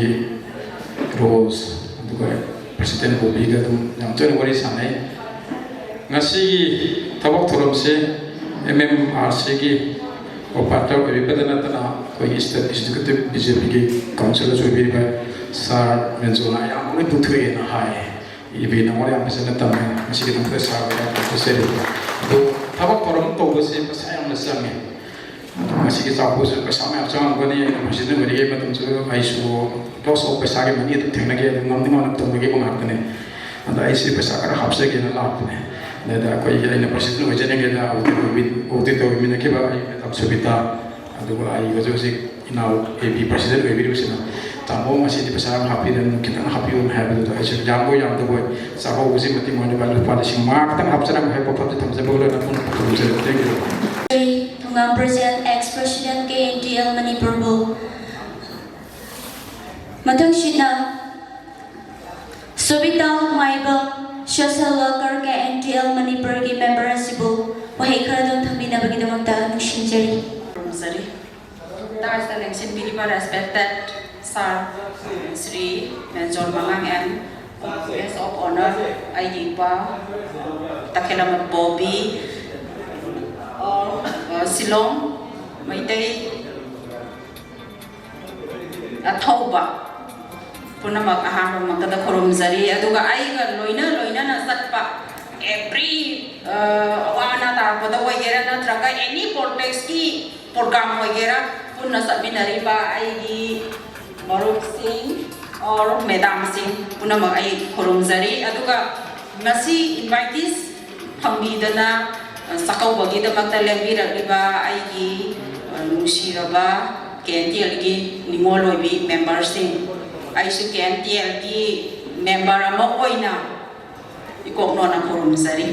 ꯔꯣꯁ, ꯑꯗꯨꯒ ꯄ꯭ꯔꯁꯤꯗꯦꯟ ꯕꯣꯕꯤꯒ ꯑꯗꯨꯝ ꯌꯥꯝ ꯇꯣꯏꯅ ꯋꯥꯔꯤ ꯁꯥꯟꯅꯩ꯫ ꯉꯁꯤꯒꯤ ꯊꯕꯛ ꯊꯧꯔꯝꯁꯦ ꯑꯦꯝ ꯑꯦꯝ ꯑꯥꯔ ꯁꯤꯒꯤ ꯄ꯭ꯔꯣꯄꯥꯏꯇꯔ ꯑꯣꯏꯕꯤꯕꯗ ꯅꯠꯇꯅ ꯑꯩꯈꯣꯏꯒꯤ ꯏꯁꯇꯦꯠ ꯑꯦꯛꯖꯤꯀ꯭ꯌꯨꯇꯤꯚ ꯕꯤ ꯖꯦ ꯄꯤꯒꯤ ꯀꯥꯎꯟꯁꯤꯜꯗꯁꯨ ꯑꯣꯏꯕꯤꯔꯤꯕ ꯁꯥꯔ ꯔꯦꯟꯖꯣꯅ ꯌꯥꯝ ꯂꯣꯏ ꯄꯨꯊꯣꯛꯑꯦꯅ ꯍꯥꯏ꯫ ꯏꯕꯤ ꯅꯉꯣꯟꯗ ꯌꯥꯝ ꯐꯖꯅ ꯇꯝꯃꯦ꯫ ꯃꯁꯤꯒꯤꯗꯃꯛꯇ ꯁꯥꯔ ꯍꯣꯏꯗ ꯌꯥꯝ ꯊꯥꯒꯠꯆꯔꯤ꯫ ꯑꯗꯣ ꯊꯕꯛ ꯊꯧꯔꯝ ꯇꯧꯕꯁꯦ ꯄꯩꯁꯥ ꯌꯥꯝꯅ ꯆꯪꯉꯦ꯫ ꯑꯗꯣ ꯃꯁꯤꯒꯤ ꯆꯥꯛꯄꯨꯁꯨ ꯄꯩꯁꯥ ꯃꯌꯥꯝ ꯆꯪꯉꯝꯒꯅꯤ꯫ ꯑꯩꯅ ꯄ꯭ꯔꯁꯤꯗꯦꯟ ꯑꯣꯏꯔꯤꯉꯩ ꯃꯇꯝꯁꯨ ꯑꯩꯁꯨ ꯂꯣꯁ ꯑꯣꯐ ꯄꯩꯁꯥꯒꯤ ꯃꯅꯤ ꯑꯗꯨꯝ ꯊꯦꯡꯅꯈꯤ꯫ ꯑꯗꯨꯝ ꯉꯝꯗꯤ ꯉꯝꯅ ꯇꯧꯅꯈꯤꯕ ꯉꯥꯛꯇꯅꯦ꯫ ꯑꯗ ꯑꯩꯁꯦ ꯄꯩꯁꯥ ꯈꯔ ꯍꯥꯞꯆꯒꯦꯅ ꯂꯥꯛꯄꯅꯦ꯫ ꯑꯗꯨꯗ ꯑꯩꯈꯣꯏꯒꯤ ꯑꯩꯅ ꯄ꯭ꯔꯁꯤꯗꯦꯟ ꯑꯣꯏꯖꯔꯤꯉꯩꯗ ꯑꯣꯗꯤꯠ ꯇꯧꯕꯤ-, ꯑꯣꯗꯤꯠ ꯇꯧꯕꯤꯃꯤꯟꯅꯈꯤꯕ ꯑꯩ ꯃꯦꯗꯥꯝ ꯁꯨꯕꯤꯇꯥ, ꯑꯗꯨꯒ ꯑꯩ ꯍꯧꯖꯤꯛ ꯍꯧꯖꯤꯛ ꯏꯅꯥꯎ ꯑꯦ ꯄꯤ ꯄ꯭ꯔꯁꯤꯗꯦꯟ ꯑꯣꯏꯕꯤꯔꯤꯕꯁꯤꯅ, "ꯇꯥꯃꯣ, ꯉꯁꯤꯗꯤ ꯄꯩꯁꯥ ꯑꯃ ꯍꯥꯞꯄꯤꯔꯅꯨ, ꯈꯤꯇꯪ ꯍꯥꯞꯄꯤꯌꯨꯅ" ꯍꯥꯏꯕꯗꯨꯗ ꯑꯩꯁꯨ ꯌꯥꯝꯕꯣꯏ ꯌꯥꯝꯗꯕꯣꯏ ꯆꯥꯛꯀꯧꯕꯁꯤ ꯃꯇꯤꯛ ꯃꯥꯏꯅꯕ ꯂꯨꯄꯥ ꯂꯤꯁꯤꯡ ꯃꯉꯥ ꯈꯛꯇꯪ ꯍꯥꯞꯆꯔꯝꯃꯦ ꯍꯥꯏꯕ ꯋꯥꯐꯝꯁꯤ ꯊꯝꯖꯕ ꯂꯣꯏꯅ ꯄꯨꯟꯅ ꯈꯨꯔꯨꯝꯖꯔꯤ꯫ Thank you꯫ Thongam president, ex president K N T L ꯃꯅꯤꯄꯨꯔꯕꯨ꯫ ꯃꯊꯪꯁꯤꯅ ꯁꯣꯕꯤꯇꯥ ꯃꯥꯏꯕꯝ, social worker K N T L ꯃꯅꯤꯄꯨꯔꯒꯤ member ꯑꯁꯤꯕꯨ ꯋꯥꯍꯩ ꯈꯔꯗꯪ ꯊꯝꯕꯤꯅꯕꯒꯤꯗꯃꯛꯇ ꯅꯤꯡꯁꯤꯡꯖꯔꯤ꯫ ꯈꯨꯔꯨꯝꯖꯔꯤ꯫ ꯗꯥꯏꯁꯇ ꯂꯦꯡꯁꯤꯟꯕꯤꯔꯤꯕ respected sir, Shri ꯃꯦꯟꯖꯣꯔ ꯃꯉꯥꯡ and guest of honour, ꯑꯩꯒꯤ ꯏꯄꯥ ꯇꯈꯦꯂꯝꯕ ꯕꯣꯕꯤ, ꯑꯣ, ꯑ, ꯁꯤꯂꯣꯡ ꯃꯩꯇꯩ ꯑꯊꯧꯕ ꯄꯨꯝꯅꯃꯛ ꯑꯍꯥꯟꯕ ꯃꯛꯇꯗ ꯈꯨꯔꯨꯝꯖꯔꯤ꯫ ꯑꯗꯨꯒ ꯑꯩꯒ ꯂꯣꯏꯅ ꯂꯣꯏꯅꯅ ꯆꯠꯄ every, ꯑ, ꯑꯋꯥ ꯑꯅꯥ ꯇꯥꯔꯛꯄꯗ ꯑꯣꯏꯒꯦꯔꯥ, ꯅꯠꯇ꯭ꯔꯒ any politics ꯀꯤ program ꯑꯣꯏꯒꯦꯔꯥ, ꯄꯨꯟꯅ ꯆꯠꯃꯤꯟꯅꯔꯤꯕ ꯑꯩꯒꯤ ꯃꯔꯨꯞꯁꯤꯡ or madam ꯁꯤꯡ ꯄꯨꯝꯅꯃꯛ ꯑꯩ ꯈꯨꯔꯨꯝꯖꯔꯤ꯫ ꯑꯗꯨꯒ ꯉꯁꯤ invitees ꯐꯪꯕꯤꯗꯅ, ꯆꯥꯛꯀꯧꯕꯒꯤꯗꯃꯛꯇ ꯂꯦꯡꯕꯤꯔꯛꯂꯤꯕ ꯑꯩꯒꯤ, ꯑ, ꯅꯨꯡꯁꯤꯔꯕ ꯀꯦ ꯑꯦꯟ ꯇꯤ ꯑꯦꯜꯒꯤ ꯅꯤꯉꯣꯜ ꯑꯣꯏꯕꯤ ꯃꯦꯝꯕꯔꯁꯤꯡ, ꯑꯩꯁꯨ ꯀꯦ ꯑꯦꯟ ꯇꯤ ꯑꯦꯜꯒꯤ ꯃꯦꯝꯕꯔ ꯑꯃ ꯑꯣꯏꯅ ꯏꯀꯣꯛ ꯅꯣꯟꯅ ꯈꯨꯔꯨꯝꯖꯔꯤ꯫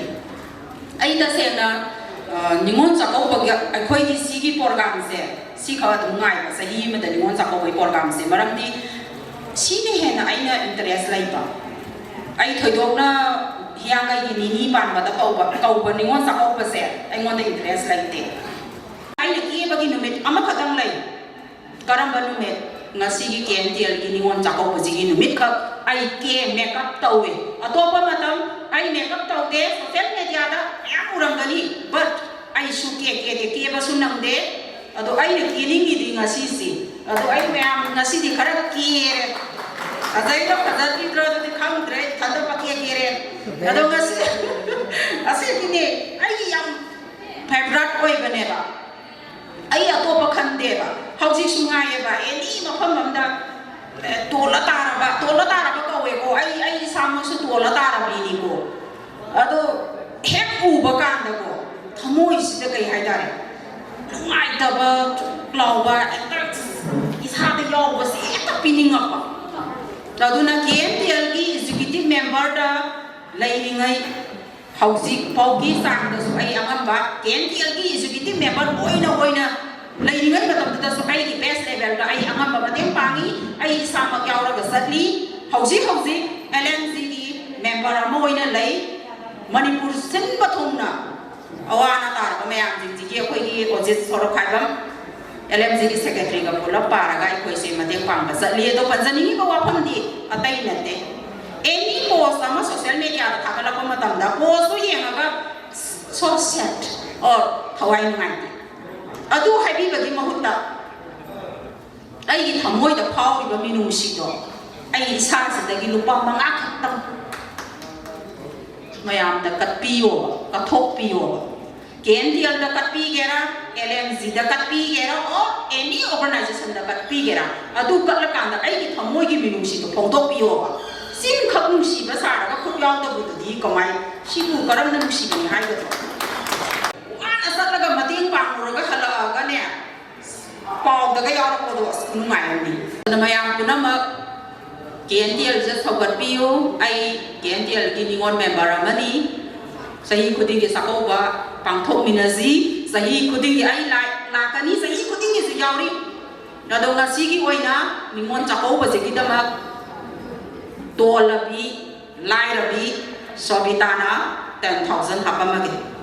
ꯑꯩ ꯇꯁꯦꯡꯅ, ꯑ, ꯅꯤꯉꯣꯜ ꯆꯥꯛꯀꯧꯕꯒꯤ ꯑꯩꯈꯣꯏꯒꯤ ꯁꯤꯒꯤ ꯄ꯭ꯔꯣꯒ꯭ꯔꯥꯝꯁꯦ ꯁꯤꯈꯛ ꯑꯗꯨꯝ ꯉꯥꯏꯕ, ꯆꯍꯤ ꯑꯃꯗ ꯅꯤꯉꯣꯜ ꯆꯥꯛꯀꯧꯕꯒꯤ ꯄ꯭ꯔꯣꯒ꯭ꯔꯥꯝꯁꯦ, ꯃꯔꯝꯗꯤ ꯁꯤꯅ ꯍꯦꯟꯅ ꯑꯩꯅ ꯏꯟꯇꯔꯦꯁ ꯂꯩꯕ꯫ ꯑꯩ ꯊꯣꯏꯗꯣꯛꯅ ꯍꯤꯌꯥꯡꯒꯩꯒꯤ ꯅꯤꯅꯤ ꯄꯥꯟꯕꯗ ꯀꯧꯕ, ꯀꯧꯕ ꯅꯤꯉꯣꯜ ꯆꯥꯛꯀꯧꯕꯁꯦ ꯑꯩꯉꯣꯟꯗ ꯏꯟꯇꯔꯦꯁ ꯂꯩꯇꯦ꯫ ꯑꯩꯅ ꯀꯦꯕꯒꯤ ꯅꯨꯃꯤꯠ ꯑꯃꯈꯛꯇꯪ ꯂꯩ꯫ ꯀꯔꯝꯕ ꯅꯨꯃꯤꯠ? ꯉꯁꯤꯒꯤ ꯀꯦ ꯑꯦꯟ ꯇꯤ ꯑꯦꯜꯒꯤ ꯅꯤꯉꯣꯜ ꯆꯥꯛꯀꯧꯕꯁꯤꯒꯤ ꯅꯨꯃꯤꯠꯈꯛ ꯑꯩ ꯀꯦ, ꯃꯦꯀꯞ ꯇꯧꯏ꯫ ꯑꯇꯣꯞꯄ ꯃꯇꯝ ꯑꯩ ꯃꯦꯀꯞ ꯇꯧꯗꯦ, ꯁꯣꯁꯦꯜ ꯃꯦꯗꯤꯌꯥꯗ ꯃꯌꯥꯝ ꯎꯔꯝꯒꯅꯤ, ꯕꯠ ꯑꯩ ꯁꯨ ꯀꯦ ꯀꯦꯗꯦ, ꯀꯦꯕꯁꯨ ꯅꯪꯗꯦ꯫ ꯑꯗꯣ ꯑꯩꯅ ꯀꯦꯅꯤꯡꯉꯤꯗꯤ ꯉꯁꯤꯁꯤ꯫ ꯑꯗꯣ ꯑꯩ ꯃꯌꯥꯝ ꯉꯁꯤꯗꯤ ꯈꯔ ꯀꯦꯔꯦ꯫ ꯐꯖꯩꯔ ꯐꯖꯗ꯭ꯔꯤꯗ꯭ꯔꯣ ꯑꯗꯨꯗꯤ ꯈꯪꯗ꯭ꯔꯦ, ꯏꯊꯟꯗ ꯄꯪꯀꯦ ꯀꯦꯔꯦ꯫ ꯑꯗꯣ ꯉꯁꯤ ꯑꯁꯦꯡꯀꯤꯅꯦ, ꯑꯩꯒꯤ ꯌꯥꯝ ꯐꯦꯚꯔꯥꯏꯠ ꯑꯣꯏꯕꯅꯦꯕ꯫ ꯑꯩ ꯑꯇꯣꯞꯄ ꯈꯟꯗꯦꯕ꯫ ꯍꯧꯖꯤꯛꯁꯨ ꯉꯥꯏꯌꯦꯕ, ꯑꯦꯅꯤ ꯃꯐꯝ ꯑꯝꯗ, ꯑꯦ, ꯇꯣꯜꯂ ꯇꯥꯔꯕ, ꯇꯣꯜꯂ ꯇꯥꯔꯕ ꯀꯧꯋꯦꯀꯣ꯫ ꯑꯩ, ꯑꯩ ꯏꯁꯥꯃꯛꯁꯨ ꯇꯣꯜꯂ ꯇꯥꯔꯕꯤꯅꯤꯀꯣ꯫ ꯑꯗꯣ ꯍꯦꯛ ꯎꯕ ꯀꯥꯟꯗꯀꯣ, ꯊꯃꯣꯏꯁꯤꯗ ꯀꯩ ꯍꯥꯏꯇꯥꯔꯦ, ꯅꯨꯡꯉꯥꯏꯇꯕ, ꯂꯥꯎꯕ, ꯍꯦꯛꯇ ꯏꯁꯥꯗ ꯌꯥꯎꯕꯁꯦ ꯍꯦꯛꯇ ꯄꯤꯅꯤꯡꯉꯛꯄ꯫ ꯑꯗꯨꯅ ꯀꯦ ꯑꯦꯟ ꯇꯤ ꯑꯦꯜꯒꯤ ꯑꯦꯛꯖꯤꯀ꯭ꯌꯨꯇꯤꯚ ꯃꯦꯝꯕꯔꯗ ꯂꯩꯔꯤꯉꯩ ꯍꯧꯖꯤꯛ ꯐꯥꯎꯒꯤ ꯆꯥꯡꯗꯁꯨ ꯑꯩ ꯑꯉꯝꯕ ꯀꯦ ꯑꯦꯟ ꯇꯤ ꯑꯦꯜꯒꯤ ꯑꯦꯛꯖꯤꯀ꯭ꯌꯨꯇꯤꯚ ꯃꯦꯝꯕꯔ ꯑꯣꯏꯅ, ꯑꯣꯏꯅ ꯂꯩꯔꯤꯉꯩ ꯃꯇꯝꯗꯨꯗꯁꯨ ꯑꯩꯒꯤ ꯕꯦꯁ ꯂꯦꯚꯦꯜꯗ ꯑꯩ ꯑꯉꯝꯕ ꯃꯇꯦꯡ ꯄꯥꯡꯉꯤ꯫ ꯑꯩ ꯏꯁꯥꯃꯛ ꯌꯥꯎꯔꯒ ꯆꯠꯂꯤ꯫ ꯍꯧꯖꯤꯛ ꯍꯧꯖꯤꯛ ꯑꯦꯜ ꯑꯦꯝ ꯖꯤꯒꯤ ꯃꯦꯝꯕꯔ ꯑꯃ ꯑꯣꯏꯅ ꯂꯩ꯫ ꯃꯅꯤꯄꯨꯔ ꯁꯤꯟꯕ ꯊꯨꯡꯅ ꯑꯋꯥ ꯑꯅꯥ ꯇꯥꯔꯕ ꯃꯌꯥꯝꯁꯤꯡꯁꯤꯒꯤ ꯑꯩꯈꯣꯏꯒꯤ ꯑꯣꯖꯤꯠ ꯁꯣꯔꯣꯛꯈꯥꯏꯕꯝ, ꯑꯦꯜ ꯑꯦꯝ ꯖꯤꯒꯤ ꯁꯦꯀ꯭ꯔꯦꯇꯔꯤꯒ ꯄꯨꯂꯞ ꯄꯥꯔꯒ ꯑꯩꯈꯣꯏꯁꯦ ꯃꯇꯦꯡ ꯄꯥꯡꯕ ꯆꯠꯂꯤ꯫ ꯑꯗꯣ ꯄꯟꯖꯅꯤꯡꯉꯤꯕ ꯋꯥꯐꯝꯗꯤ ꯑꯇꯩ ꯅꯠꯇꯦ, ꯑꯦꯅꯤ ꯄꯣꯁ ꯑꯃ ꯁꯣꯁꯦꯜ ꯃꯦꯗꯤꯌꯥꯗ ꯊꯥꯒꯠꯂꯛꯄ ꯃꯇꯝꯗ ꯄꯣꯁꯇꯨ ꯌꯦꯡꯉꯒ "so sad" or "ꯊꯋꯥꯏ ꯅꯨꯡꯉꯥꯏꯇꯦ" ꯑꯗꯨ ꯍꯥꯏꯕꯤꯕꯒꯤ ꯃꯍꯨꯠꯇ ꯑꯩꯒꯤ ꯊꯃꯣꯏꯗ ꯐꯥꯎꯔꯤꯕ ꯃꯤꯅꯨꯡꯁꯤꯗꯣ ꯑꯩ ꯏꯁꯥꯁꯤꯗꯒꯤ ꯂꯨꯄꯥ ꯃꯉꯥ ꯈꯛꯇꯪ ꯃꯌꯥꯝꯗ ꯀꯠꯄꯤꯌꯣꯕ, ꯀꯠꯊꯣꯛꯄꯤꯌꯣꯕ꯫ ꯀꯦ ꯑꯦꯟ ꯇꯤ ꯑꯦꯜꯗ ꯀꯠꯄꯤꯒꯦꯔꯥ, ꯑꯦꯜ ꯑꯦꯝ ꯖꯤꯗ ꯀꯠꯄꯤꯒꯦꯔꯥ, or any organizationꯗ ꯀꯠꯄꯤꯒꯦꯔꯥ, ꯑꯗꯨ ꯀꯠꯂꯀꯥꯟꯗ ꯑꯩꯒꯤ ꯊꯃꯣꯏꯒꯤ ꯃꯤꯅꯨꯡꯁꯤꯗꯣ ꯐꯣꯡꯗꯣꯛꯄꯤꯌꯣꯕ꯫ ꯆꯤꯟꯈꯛ ꯅꯨꯡꯁꯤꯕ ꯁꯥꯔꯒ ꯈꯨꯠ ꯌꯥꯎꯗꯕꯗꯨꯗꯤ ꯀꯃꯥꯏ, ꯁꯤꯕꯨ ꯀꯔꯝꯅ ꯅꯨꯡꯁꯤꯕꯅꯤ ꯍꯥꯏꯒꯗ꯭ꯔꯣ? ꯌꯥꯎꯔꯛꯄꯗꯣ ꯑꯁ ꯅꯨꯡꯉꯥꯏꯔꯝꯅꯤ꯫ ꯑꯗꯨꯅ ꯃꯌꯥꯝ ꯄꯨꯝꯅꯃꯛ ꯀꯦ ꯑꯦꯟ ꯇꯤ ꯑꯦꯜꯁꯦ ꯁꯧꯒꯠꯄꯤꯌꯨ꯫ ꯑꯩ ꯀꯦ ꯑꯦꯟ ꯇꯤ ꯑꯦꯜꯒꯤ ꯅꯤꯉꯣꯜ ꯃꯦꯝꯕꯔ ꯑꯃꯅꯤ꯫ ꯆꯍꯤ ꯈꯨꯗꯤꯡꯒꯤ ꯆꯥꯛꯀꯧꯕ ꯄꯥꯡꯊꯣꯛꯃꯤꯟꯅꯁꯤ꯫ ꯆꯍꯤ ꯈꯨꯗꯤꯡꯒꯤ ꯑꯩ ꯂꯥꯛ-, ꯂꯥꯛꯀꯅꯤ, ꯆꯍꯤ ꯈꯨꯗꯤꯡꯒꯤꯁꯨ ꯌꯥꯎꯔꯤ꯫ ꯑꯗꯣ ꯉꯁꯤꯒꯤ ꯑꯣꯏꯅ ꯅꯤꯉꯣꯜ ꯆꯥꯛꯀꯧꯕꯁꯤꯒꯤꯗꯃꯛ ꯇꯣꯜꯂꯕꯤ ꯂꯥꯏꯔꯕꯤ ꯁꯣꯕꯤꯇꯥꯅ ten thousand ꯍꯥꯞꯄꯝꯃꯒꯦ꯫